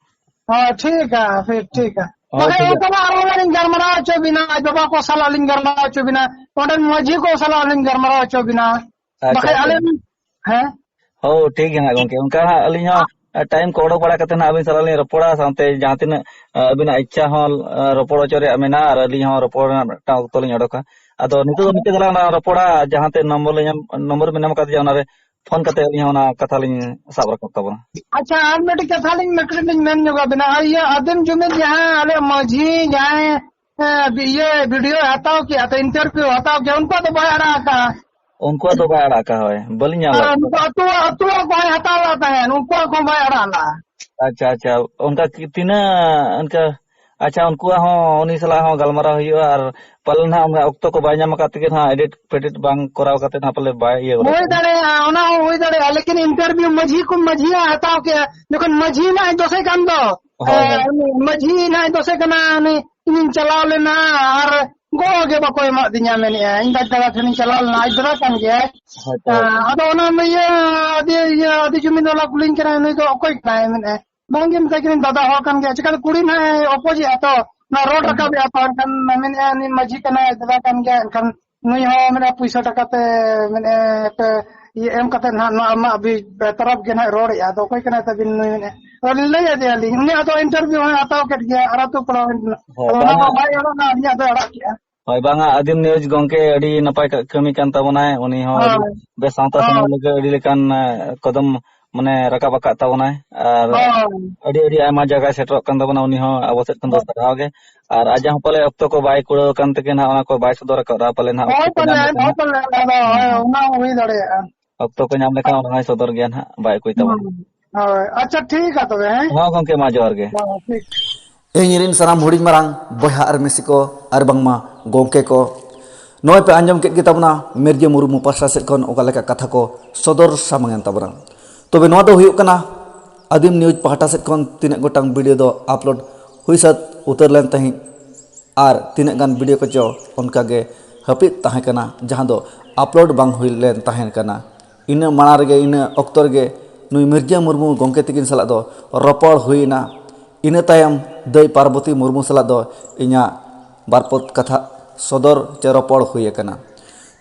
ᱦᱳᱭ, ᱴᱷᱤᱠ ᱜᱮᱭᱟ, ᱯᱷᱤᱨ ᱴᱷᱤᱠ ᱜᱮᱭᱟ᱾ ᱦᱳᱭ, ᱵᱟᱠᱷᱟᱡ ᱴᱷᱤᱠ ᱜᱮᱭᱟ᱾ ᱚᱱᱠᱟ ᱢᱟ ᱟᱨᱦᱚᱸ ᱞᱤᱧ ᱜᱟᱞᱢᱟᱨᱟᱣ ᱦᱚᱪᱚ ᱵᱤᱱᱟ, ᱟᱡ ᱵᱟᱵᱟ ᱠᱚ ᱥᱟᱞᱟᱜ ᱞᱤᱧ ᱜᱟᱞᱢᱟᱨᱟᱣ ᱦᱚᱪᱚ ᱵᱤᱱᱟ, ᱚᱸᱰᱮᱱ ᱢᱟᱹᱡᱷᱤ ᱠᱚ ᱥᱟᱞᱟᱜ ᱞᱤᱧ ᱜᱟᱞᱢᱟᱨᱟᱣ ᱦᱚᱪᱚ ᱵᱤᱱᱟ᱾ ᱟᱪᱪᱷᱟ, ᱵᱟᱠᱷᱟᱡ ᱟᱪᱪᱷᱟ᱾ ᱟᱞᱮ, ᱦᱮᱸ? ᱦᱳᱭ, ᱴᱷᱤᱠ ᱜᱮᱭᱟ ᱦᱟᱸᱜ ᱜᱚᱝᱠᱮ, ᱚᱱᱠᱟ ᱦᱟᱸᱜ ᱟᱹᱞᱤᱧ ᱦᱚᱸ ᱴᱟᱭᱤᱢ ᱠᱚ ᱚᱰᱚᱠ ᱵᱟᱲᱟ ᱠᱟᱛᱮ ᱦᱟᱸᱜ ᱟᱹᱵᱤᱱ ᱥᱟᱞᱟᱜ ᱞᱤᱧ ᱨᱚᱯᱚᱲᱟ, ᱥᱟᱶᱛᱮ ᱡᱟᱦᱟᱸ ᱛᱤᱱᱟᱹᱜ, ᱟ, ᱟᱹᱵᱤᱱᱟᱜ ᱤᱪᱪᱷᱟ ᱦᱚᱸ, ᱟ, ᱨᱚᱯᱚᱲ ᱦᱚᱪᱚ ᱨᱮᱭᱟᱜ ᱢᱮᱱᱟᱜᱼᱟ, ᱟᱨ ᱟᱹᱞᱤᱧ ᱦᱚᱸ ᱨᱚᱯᱚᱲ ᱨᱮᱱᱟᱜ ᱢᱤᱫᱴᱟᱝ ᱚᱠᱛᱚ ᱞᱤᱧ ᱚᱰᱚᱠᱟ᱾ ᱟᱫᱚ ᱱᱤᱛᱚᱜ ᱫᱚ ᱱᱤᱝᱠᱟᱹ ᱜᱮᱞᱟᱝ ᱨᱚᱯᱚᱲᱟ, ᱡᱟᱦᱟᱸ ᱛᱮ ᱱᱚᱢᱵᱚᱨ ᱞᱤᱧ ᱮᱢ, ᱱᱚᱢᱵᱚᱨ ᱵᱤᱱ ᱮᱢ ᱟᱠᱟᱫ ᱡᱮ, ᱚᱱᱟᱨᱮ ᱯᱷᱳᱱ ᱠᱟᱛᱮ ᱟᱹᱞᱤᱧ ᱦᱚᱸ ᱚᱱᱟ ᱠᱟᱛᱷᱟ ᱞᱤᱧ ᱥᱟᱵ ᱨᱟᱠᱟᱵ ᱛᱟᱵᱚᱱᱟ᱾ ᱟᱪᱪᱷᱟ, ᱟᱨ ᱢᱤᱫᱴᱤᱡ ᱠᱟᱛᱷᱟ ᱞᱤᱧ, ᱢᱤᱫᱴᱤᱡ ᱞᱤᱧ ᱢᱮᱱ ᱧᱚᱜ ᱟᱵᱤᱱᱟ᱾ ᱟᱨ ᱤᱭᱟᱹ ᱟᱹᱫᱤᱢ ᱡᱩᱢᱤᱫ ᱡᱟᱦᱟᱸ ᱟᱞᱮ ᱢᱟᱹᱡᱷᱤ ᱡᱟᱦᱟᱸᱭ, ᱮ, ᱤᱭᱟᱹ ᱵᱷᱤᱰᱤᱭᱳ ᱦᱟᱛᱟᱣ ᱠᱮᱜᱼᱟ, ᱛᱚ ᱤᱱᱴᱟᱨᱵᱷᱤᱭᱩ ᱦᱟᱛᱟᱣ ᱠᱮᱜᱼᱟ, ᱩᱱᱠᱩᱣᱟᱜ ᱫᱚ ᱵᱟᱭ ᱟᱲᱟᱜ ᱟᱠᱟᱜᱼᱟ᱾ ᱩᱱᱠᱩᱣᱟᱜ ᱫᱚ ᱵᱟᱭ ᱟᱲᱟᱜ ᱟᱠᱟᱜᱼᱟ, ᱦᱳᱭ᱾ ᱵᱟᱹᱞᱤᱧ ᱧᱟᱢ ᱟᱨ ᱞᱮᱫ ᱩᱱᱠᱩ ᱠᱚᱣᱟ᱾ ᱟᱹᱛᱩ, ᱟᱹᱛᱩ ᱚᱲᱟᱜ ᱠᱚ ᱦᱟᱛᱟᱣ ᱞᱮᱫ ᱛᱟᱦᱮᱸᱫ, ᱩᱱᱠᱩᱣᱟᱜ ᱠᱚ ᱵᱟᱭ ᱟᱲᱟᱜ ᱞᱮᱫᱼᱟ᱾ ᱟᱪᱪᱷᱟ, ᱟᱪᱪᱷᱟ᱾ ᱚᱱᱠᱟ ᱠᱤ-, ᱛᱤᱱᱟᱹᱜ ᱚᱱᱠᱟ, ᱟᱪᱪᱷᱟ, ᱩᱱᱠᱩᱣᱟᱜ ᱦᱚᱸ, ᱩᱱᱤ ᱥᱟᱞᱟᱜ ᱦᱚᱸ ᱜᱟᱞᱢᱟᱨᱟᱣ ᱦᱩᱭᱩᱜᱼᱟ, ᱟᱨ ᱯᱟᱞᱮᱱ ᱦᱟᱸᱜ ᱚᱱᱟ ᱚᱠᱛᱚ ᱠᱚ ᱵᱟᱭ ᱧᱟᱢ ᱟᱠᱟᱫ ᱛᱮᱜᱮ ᱦᱟᱸᱜ ᱮᱰᱤᱴ ᱯᱷᱮᱰᱤᱴ ᱵᱟᱝ ᱠᱚᱨᱟᱣ ᱠᱟᱛᱮ ᱦᱟᱸᱜ ᱯᱟᱞᱮ ᱵᱟᱭ ᱤᱭᱟᱹ ᱜᱚᱫ ᱦᱩᱭ ᱟᱠᱟᱫᱼᱟ᱾ ᱫᱟᱲᱮᱭᱟᱜᱼᱟ, ᱚᱱᱟ ᱦᱚᱸ ᱦᱩᱭ ᱫᱟᱲᱮᱭᱟᱜᱼᱟ, ᱞᱮᱠᱤᱱ ᱤᱱᱴᱟᱨᱵᱷᱤᱭᱩ ᱢᱟᱹᱡᱷᱤ ᱠᱚ, ᱢᱟᱹᱡᱷᱤ ᱦᱟᱸᱜ ᱦᱟᱛᱟᱣ ᱠᱮᱜᱼᱟ, ᱡᱚᱠᱷᱚᱱ ᱢᱟᱹᱡᱷᱤ ᱱᱟᱜ ᱮ ᱫᱳᱥᱮ ᱠᱟᱱ ᱫᱚ, ᱦᱳᱭ, ᱦᱳᱭ᱾ ᱮ, ᱩᱱᱤ ᱢᱟᱹᱡᱷᱤ ᱱᱟᱜ ᱮ ᱫᱳᱥᱮ ᱠᱟᱱᱟ, ᱩᱱᱤ ᱤᱧᱤᱧ ᱪᱟᱞᱟᱣ ᱞᱮᱱᱟ ᱟᱨ ᱜᱚᱲᱚ ᱜᱮ ᱵᱟᱠᱚ ᱮᱢᱟᱫᱤᱧᱟ, ᱢᱮᱱᱮᱫᱼᱟ, ᱤᱧ ᱫᱟᱫᱟ ᱴᱷᱮᱱᱤᱧ ᱪᱟᱞᱟᱣ ᱞᱮᱱᱟ, ᱟᱡ ᱫᱟᱫᱟ ᱠᱟᱱ ᱜᱮᱭᱟᱭ᱾ ᱦᱳᱭ, ᱦᱳᱭ᱾ ᱮ, ᱟᱫᱚ ᱚᱱᱟ ᱤᱭᱟᱹ, ᱟᱹᱫᱤ, ᱤᱭᱟᱹ, ᱟᱹᱫᱤ ᱡᱩᱢᱤᱱ ᱵᱟᱞᱟ ᱠᱩᱞᱤᱧ ᱠᱟᱱᱟ, ᱱᱩᱭ ᱫᱚ ᱚᱠᱚᱭ ᱠᱟᱱᱟᱭ? ᱢᱮᱱᱮᱫᱼᱟ, ᱵᱟᱝᱜᱮ, ᱢᱮᱛᱟᱭ ᱠᱟᱹᱱᱟᱹᱧ, ᱫᱟᱫᱟ ᱦᱚᱲ ᱠᱟᱱ ᱜᱮᱭᱟ, ᱪᱤᱠᱟᱹᱛᱮ ᱠᱩᱲᱤ ᱱᱟᱦᱟᱜ ᱮ ᱚᱯᱚᱡᱮᱜᱼᱟ ᱛᱚ, ᱚᱱᱟ ᱨᱚᱲ ᱦᱳᱭ, ᱦᱳᱭ᱾ ᱨᱟᱠᱟᱵᱮᱜᱼᱟ ᱛᱚ, ᱮᱱᱠᱷᱟᱱ ᱢᱮᱱᱮᱫᱼᱟ, ᱩᱱᱤ ᱢᱟᱹᱡᱷᱤ ᱠᱟᱱᱟᱭ, ᱫᱟᱫᱟ ᱠᱟᱱ ᱜᱮᱭᱟ, ᱮᱱᱠᱷᱟᱱ ᱱᱩᱭ ᱦᱚᱸ ᱢᱮᱱᱮᱫᱼᱟ, ᱯᱩᱭᱥᱟᱹ ᱴᱟᱠᱟ ᱛᱮ, ᱢᱮᱱᱮᱫᱼᱟ, ᱯᱮ ᱤᱭᱟᱹ ᱮᱢ ᱠᱟᱛᱮ ᱱᱟᱦᱟᱜ ᱱᱚᱣᱟ ᱟᱢᱟᱜ ᱵᱤ-, ᱵᱮᱛᱚᱨᱚᱯ ᱜᱮ ᱱᱟᱦᱟᱜ ᱨᱚᱲᱮᱜᱼᱟ, ᱟᱫᱚ ᱚᱠᱚᱭ ᱠᱟᱱᱟᱭ ᱛᱟᱵᱤᱱ ᱱᱩᱭ ᱢᱮᱱᱮᱫᱼᱟ? ᱟᱫᱚ ᱞᱤᱧ ᱞᱟᱹᱭ ᱟᱫᱮᱭᱟᱞᱤᱧ, ᱩᱱᱤ ᱟᱫᱚ ᱤᱱᱴᱟᱨᱵᱷᱤᱭᱩ ᱦᱚᱸᱭ ᱦᱟᱛᱟᱣ ᱠᱮᱫ ᱜᱮᱭᱟ, ᱟᱨ ᱟᱹᱛᱩ ᱯᱟᱲᱟ ᱨᱮᱱ ᱠᱟᱱᱟ᱾ ᱦᱳᱭ, ᱟᱫᱚ ᱚᱱᱟ ᱵᱟᱝᱟ᱾ ᱢᱟ ᱵᱟᱭ ᱮᱲᱚᱜᱼᱟ, ᱟᱹᱞᱤᱧᱟᱜ ᱫᱚᱭ ᱟᱲᱟᱜ ᱠᱮᱜᱼᱟ᱾ ᱦᱳᱭ, ᱵᱟᱝᱟ, ᱟᱹᱫᱤᱢ ᱱᱤᱭᱩᱡᱽ ᱜᱚᱝᱠᱮ ᱟᱹᱰᱤ ᱱᱟᱯᱟᱭ ᱠᱟ-, ᱠᱟᱹᱢᱤ ᱠᱟᱱ ᱛᱟᱵᱚᱱᱟᱭ, ᱩᱱᱤ ᱦᱚᱸ ᱟᱹᱰᱤ ᱦᱳᱭ, ᱵᱮᱥ ᱥᱟᱶᱛᱟ ᱦᱳᱭ, ᱥᱚᱢᱟᱡᱽ ᱞᱟᱹᱜᱤᱫ ᱟᱹᱰᱤ ᱞᱮᱠᱟᱱ, ᱮ, ᱠᱚᱫᱚᱢ ᱢᱟᱱᱮ ᱨᱟᱠᱟᱵ ᱟᱠᱟᱫ ᱛᱟᱵᱚᱱᱟᱭ, ᱟᱨ ᱦᱳᱭ᱾ ᱟᱹᱰᱤ, ᱟᱹᱰᱤ ᱟᱭᱢᱟ ᱡᱟᱭᱜᱟᱭ ᱥᱮᱴᱮᱨᱚᱜ ᱠᱟᱱ ᱛᱟᱵᱚᱱᱟ, ᱩᱱᱤ ᱦᱚᱸ ᱟᱵᱚ ᱥᱮᱫ ᱠᱷᱚᱱ ᱫᱚ ᱦᱳᱭ᱾ ᱥᱟᱨᱦᱟᱣ ᱜᱮ᱾ ᱟᱨ ᱟᱡᱟᱜ ᱦᱚᱸ ᱯᱟᱞᱮ ᱚᱠᱛᱚ ᱠᱚ ᱵᱟᱭ ᱠᱩᱲᱟᱹᱣ ᱟᱠᱟᱱ ᱛᱮᱜᱮ ᱱᱟᱦᱟᱜ ᱚᱱᱟ ᱠᱚ ᱵᱟᱭ ᱥᱚᱫᱚᱨ ᱟᱠᱟᱫᱼᱟ, ᱯᱟᱞᱮ ᱱᱟᱦᱟᱜ ᱦᱳᱭ, ᱚᱠᱛᱚ ᱠᱚ ᱯᱟᱞᱮ, ᱧᱟᱢ ᱞᱮᱠᱷᱟᱱ ᱦᱳᱭ, ᱱᱟᱦᱟᱜ᱾ ᱯᱟᱞᱮ, ᱟᱫᱚ, ᱦᱮᱸ, ᱦᱳᱭ, ᱦᱮᱸ᱾ ᱚᱱᱟ ᱦᱚᱸ ᱦᱩᱭ ᱫᱟᱲᱮᱭᱟᱜᱼᱟ᱾ ᱚᱠᱛᱚ ᱠᱚ ᱧᱟᱢ ᱞᱮᱠᱷᱟᱱ ᱚᱱᱟ ᱦᱚᱸᱭ ᱥᱚᱫᱚᱨ ᱜᱮᱭᱟ ᱱᱟᱦᱟᱜ, ᱵᱟᱭ ᱚᱠᱚᱭ ᱛᱟᱵᱚᱱᱟ᱾ ᱦᱩᱸ᱾ ᱦᱳᱭ, ᱟᱪᱪᱷᱟ, ᱴᱷᱤᱠ ᱜᱮᱭᱟ ᱛᱚᱵᱮ, ᱦᱮᱸ? ᱦᱚᱸ, ᱜᱚᱢᱠᱮ, ᱢᱟ ᱡᱚᱦᱟᱨ ᱜᱮ᱾ ᱦᱚᱸ, ᱴᱷᱤᱠ᱾ ᱤᱧ ᱨᱮᱱ ᱥᱟᱱᱟᱢ ᱦᱩᱰᱤᱧ ᱢᱟᱨᱟᱝ ᱵᱚᱭᱦᱟ ᱟᱨ ᱢᱤᱥᱤ ᱠᱚ ᱟᱨ ᱵᱟᱝᱢᱟ ᱜᱚᱢᱠᱮ ᱠᱚ, ᱱᱚᱜᱼᱚᱭ ᱯᱮ ᱟᱸᱡᱚᱢ ᱠᱮᱫ ᱜᱮ ᱛᱟᱵᱚᱱᱟ ᱢᱤᱨᱡᱟᱹ ᱢᱩᱨᱢᱩ ᱯᱟᱥᱴᱟ ᱥᱮᱫ ᱠᱷᱚᱱ ᱚᱠᱟ ᱞᱮᱠᱟ ᱠᱟᱛᱷᱟ ᱠᱚ ᱥᱚᱫᱚᱨ ᱥᱟᱢᱟᱝ ᱮᱱ ᱛᱟᱵᱚᱱᱟ᱾ ᱛᱚᱵᱮ ᱱᱚᱣᱟ ᱫᱚ ᱦᱩᱭᱩᱜ ᱠᱟᱱᱟ ᱟᱹᱫᱤᱢ ᱱᱤᱭᱩᱡᱽ ᱯᱟᱦᱴᱟ ᱥᱮᱫ ᱠᱷᱚᱱ ᱛᱤᱱᱟᱹᱜ ᱜᱚᱴᱟᱝ ᱵᱷᱤᱰᱤᱭᱳ ᱫᱚ ᱟᱯᱞᱳᱰ ᱦᱩᱭ ᱥᱟᱹᱛ ᱩᱛᱟᱹᱨ ᱞᱮᱱ ᱛᱟᱦᱮᱸᱫ᱾ ᱟᱨ ᱛᱤᱱᱟᱹᱜ ᱜᱟᱱ ᱵᱷᱤᱰᱤᱭᱳ ᱠᱚᱪᱚ ᱚᱱᱠᱟ ᱜᱮ ᱦᱟᱹᱯᱤᱫ ᱛᱟᱦᱮᱸ ᱠᱟᱱᱟ, ᱡᱟᱦᱟᱸ ᱫᱚ ᱟᱯᱞᱳᱰ ᱵᱟᱝ ᱦᱩᱭ ᱞᱮᱱ ᱛᱟᱦᱮᱸ ᱠᱟᱱᱟ᱾ ᱤᱱᱟᱹ ᱢᱟᱲᱟᱝ ᱨᱮᱜᱮ, ᱤᱱᱟᱹ ᱚᱠᱛᱚ ᱨᱮᱜᱮ ᱱᱩᱭ ᱢᱤᱨᱡᱟᱹ ᱢᱩᱨᱢᱩ ᱜᱚᱢᱠᱮ ᱛᱤᱠᱤᱱ ᱥᱟᱞᱟᱜ ᱫᱚ ᱨᱚᱯᱚᱲ ᱦᱩᱭ ᱮᱱᱟ᱾ ᱤᱱᱟᱹ ᱛᱟᱭᱚᱢ ᱫᱟᱹᱭ ᱯᱟᱨᱵᱚᱛᱤ ᱢᱩᱨᱢᱩ ᱥᱟᱞᱟᱜ ᱫᱚ ᱤᱧᱟᱹᱜ ᱵᱟᱨᱯᱚᱫ ᱠᱟᱛᱷᱟ ᱥᱚᱫᱚᱨ ᱪᱮ ᱨᱚᱯᱚᱲ ᱦᱩᱭ ᱟᱠᱟᱱᱟ᱾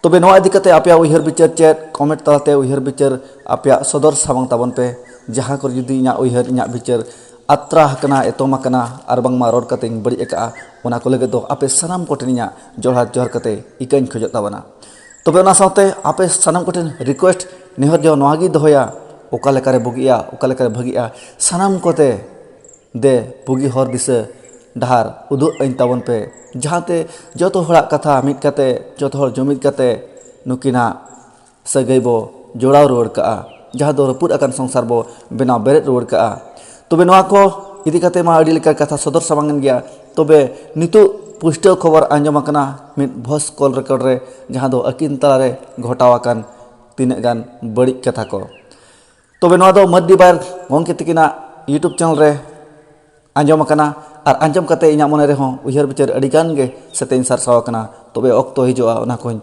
ᱛᱚᱵᱮ ᱱᱚᱣᱟ ᱤᱫᱤ ᱠᱟᱛᱮ ᱟᱯᱮᱭᱟᱜ ᱩᱭᱦᱟᱹᱨ ᱵᱤᱪᱟᱹᱨ ᱪᱮᱫ? ᱠᱚᱢᱮᱱᱴ ᱛᱟᱞᱟᱛᱮ ᱩᱭᱦᱟᱹᱨ ᱵᱤᱪᱟᱹᱨ ᱟᱯᱮᱭᱟᱜ ᱥᱚᱫᱚᱨ ᱥᱟᱢᱟᱝ ᱛᱟᱵᱚᱱ ᱯᱮ᱾ ᱡᱟᱦᱟᱸ ᱠᱚᱨᱮ ᱡᱩᱫᱤ ᱤᱧᱟᱹᱜ ᱩᱭᱦᱟᱹᱨ, ᱤᱧᱟᱹᱜ ᱵᱤᱪᱟᱹᱨ ᱟᱛᱨᱟ ᱟᱠᱟᱱᱟ, ᱮᱛᱚᱢ ᱟᱠᱟᱱᱟ, ᱟᱨ ᱵᱟᱝᱢᱟ ᱨᱚᱲ ᱠᱟᱛᱮᱧ ᱵᱟᱹᱲᱤᱡ ᱟᱠᱟᱜᱼᱟ, ᱚᱱᱟ ᱠᱚ ᱞᱟᱹᱜᱤᱫ ᱫᱚ ᱟᱯᱮ ᱥᱟᱱᱟᱢ ᱠᱚᱴᱷᱮᱱ ᱤᱧᱟᱹᱜ ᱡᱚᱦᱟᱨ ᱡᱚᱦᱟᱨ ᱠᱟᱛᱮ ᱤᱠᱟᱹᱧ ᱠᱷᱚᱡᱚᱜ ᱛᱟᱵᱚᱱᱟ᱾ ᱛᱚᱵᱮ ᱚᱱᱟ ᱥᱟᱶᱛᱮ ᱟᱯᱮ ᱥᱟᱱᱟᱢ ᱠᱚᱴᱷᱮᱱ ᱨᱤᱠᱩᱭᱮᱥᱴ, ᱱᱮᱦᱚᱨ ᱡᱚᱦᱟᱨ ᱱᱚᱣᱟ ᱜᱮᱧ ᱫᱚᱦᱚᱭᱟ, ᱚᱠᱟ ᱞᱮᱠᱟᱨᱮ ᱵᱩᱜᱤᱜᱼᱟ, ᱚᱠᱟ ᱞᱮᱠᱟᱨᱮ ᱵᱷᱟᱹᱜᱤᱜᱼᱟ, ᱥᱟᱱᱟᱢ ᱠᱚᱛᱮ ᱫᱮ ᱵᱩᱜᱤ ᱦᱚᱨ ᱫᱤᱥᱟᱹ ᱰᱟᱦᱟᱨ ᱩᱫᱩᱜ ᱟᱹᱧ ᱛᱟᱵᱚᱱ ᱯᱮ, ᱡᱟᱦᱟᱸᱛᱮ ᱡᱚᱛᱚ ᱦᱚᱲᱟᱜ ᱠᱟᱛᱷᱟ ᱢᱤᱫ ᱠᱟᱛᱮ, ᱡᱚᱛᱚ ᱦᱚᱲ ᱡᱩᱢᱤᱫ ᱠᱟᱛᱮ ᱱᱩᱠᱤᱱᱟᱜ ᱥᱟᱹᱜᱟᱹᱭ ᱵᱚ ᱡᱚᱲᱟᱣ ᱨᱩᱣᱟᱹᱲ ᱠᱟᱜᱼᱟ, ᱡᱟᱦᱟᱸ ᱫᱚ ᱨᱟᱹᱯᱩᱫ ᱟᱠᱟᱱ ᱥᱚᱝᱥᱟᱨ ᱵᱚ ᱵᱮᱱᱟᱣ ᱵᱮᱨᱮᱫ ᱨᱩᱣᱟᱹᱲ ᱠᱟᱜᱼᱟ᱾ ᱛᱚᱵᱮ ᱱᱚᱣᱟ ᱠᱚ ᱤᱫᱤ ᱠᱟᱛᱮ ᱢᱟ ᱟᱹᱰᱤ ᱞᱮᱠᱟ ᱠᱟᱛᱷᱟ ᱥᱚᱫᱚᱨ ᱥᱟᱢᱟᱝ ᱮᱱ ᱜᱮᱭᱟ᱾ ᱛᱚᱵᱮ ᱱᱤᱛᱚᱜ ᱯᱩᱥᱴᱟᱹᱣ ᱠᱷᱚᱵᱚᱨ ᱟᱸᱡᱚᱢ ᱟᱠᱟᱱᱟ ᱢᱤᱫ ᱵᱷᱚᱭᱮᱥ ᱠᱚᱞ ᱨᱮᱠᱚᱨᱰ ᱨᱮ, ᱡᱟᱦᱟᱸ ᱫᱚ ᱟᱹᱠᱤᱱ ᱛᱟᱞᱟᱨᱮ ᱜᱷᱚᱴᱟᱣ ᱟᱠᱟᱱ ᱛᱤᱱᱟᱹᱜ ᱜᱟᱱ ᱵᱟᱹᱲᱤᱡ ᱠᱟᱛᱷᱟ ᱠᱚ᱾ ᱛᱚᱵᱮ ᱱᱚᱣᱟ ᱫᱚ ᱢᱟᱹᱨᱰᱤ ᱵᱟᱭᱟᱨ ᱜᱚᱢᱠᱮ ᱛᱤᱠᱤᱱᱟᱜ YouTube ᱪᱮᱱᱮᱞ ᱨᱮ ᱟᱸᱡᱚᱢ ᱟᱠᱟᱱᱟ, ᱟᱨ ᱟᱸᱡᱚᱢ ᱠᱟᱛᱮ ᱤᱧᱟᱹᱜ ᱢᱚᱱᱮ ᱨᱮᱦᱚᱸ ᱩᱭᱦᱟᱹᱨ ᱵᱤᱪᱟᱹᱨ ᱟᱹᱰᱤ ᱜᱟᱱ ᱜᱮ ᱥᱟᱛᱮᱧ ᱥᱟᱨᱥᱟᱣ ᱟᱠᱟᱱᱟ᱾ ᱛᱚᱵᱮ ᱚᱠᱛᱚ ᱦᱤᱡᱩᱜᱼᱟ, ᱚᱱᱟ ᱠᱚᱧ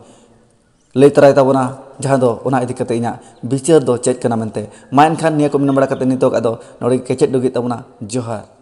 ᱞᱟᱹᱭ ᱛᱟᱨᱟᱭ ᱛᱟᱵᱚᱱᱟ, ᱡᱟᱦᱟᱸ ᱫᱚ ᱚᱱᱟ ᱤᱫᱤ ᱠᱟᱛᱮ ᱤᱧᱟᱹᱜ ᱵᱤᱪᱟᱹᱨ ᱫᱚ ᱪᱮᱫ ᱠᱟᱱᱟ ᱢᱮᱱᱛᱮ᱾ ᱢᱟ ᱮᱱᱠᱷᱟᱱ ᱱᱤᱭᱟᱹ ᱠᱚ ᱢᱮᱱ ᱵᱟᱲᱟ ᱠᱟᱛᱮ ᱱᱤᱛᱚᱜ ᱟᱫᱚ ᱱᱚᱰᱮ ᱜᱮ ᱠᱮᱪᱮᱫ ᱰᱩᱜᱤᱜ ᱛᱟᱵᱚᱱᱟ᱾ ᱡᱚᱦᱟᱨ᱾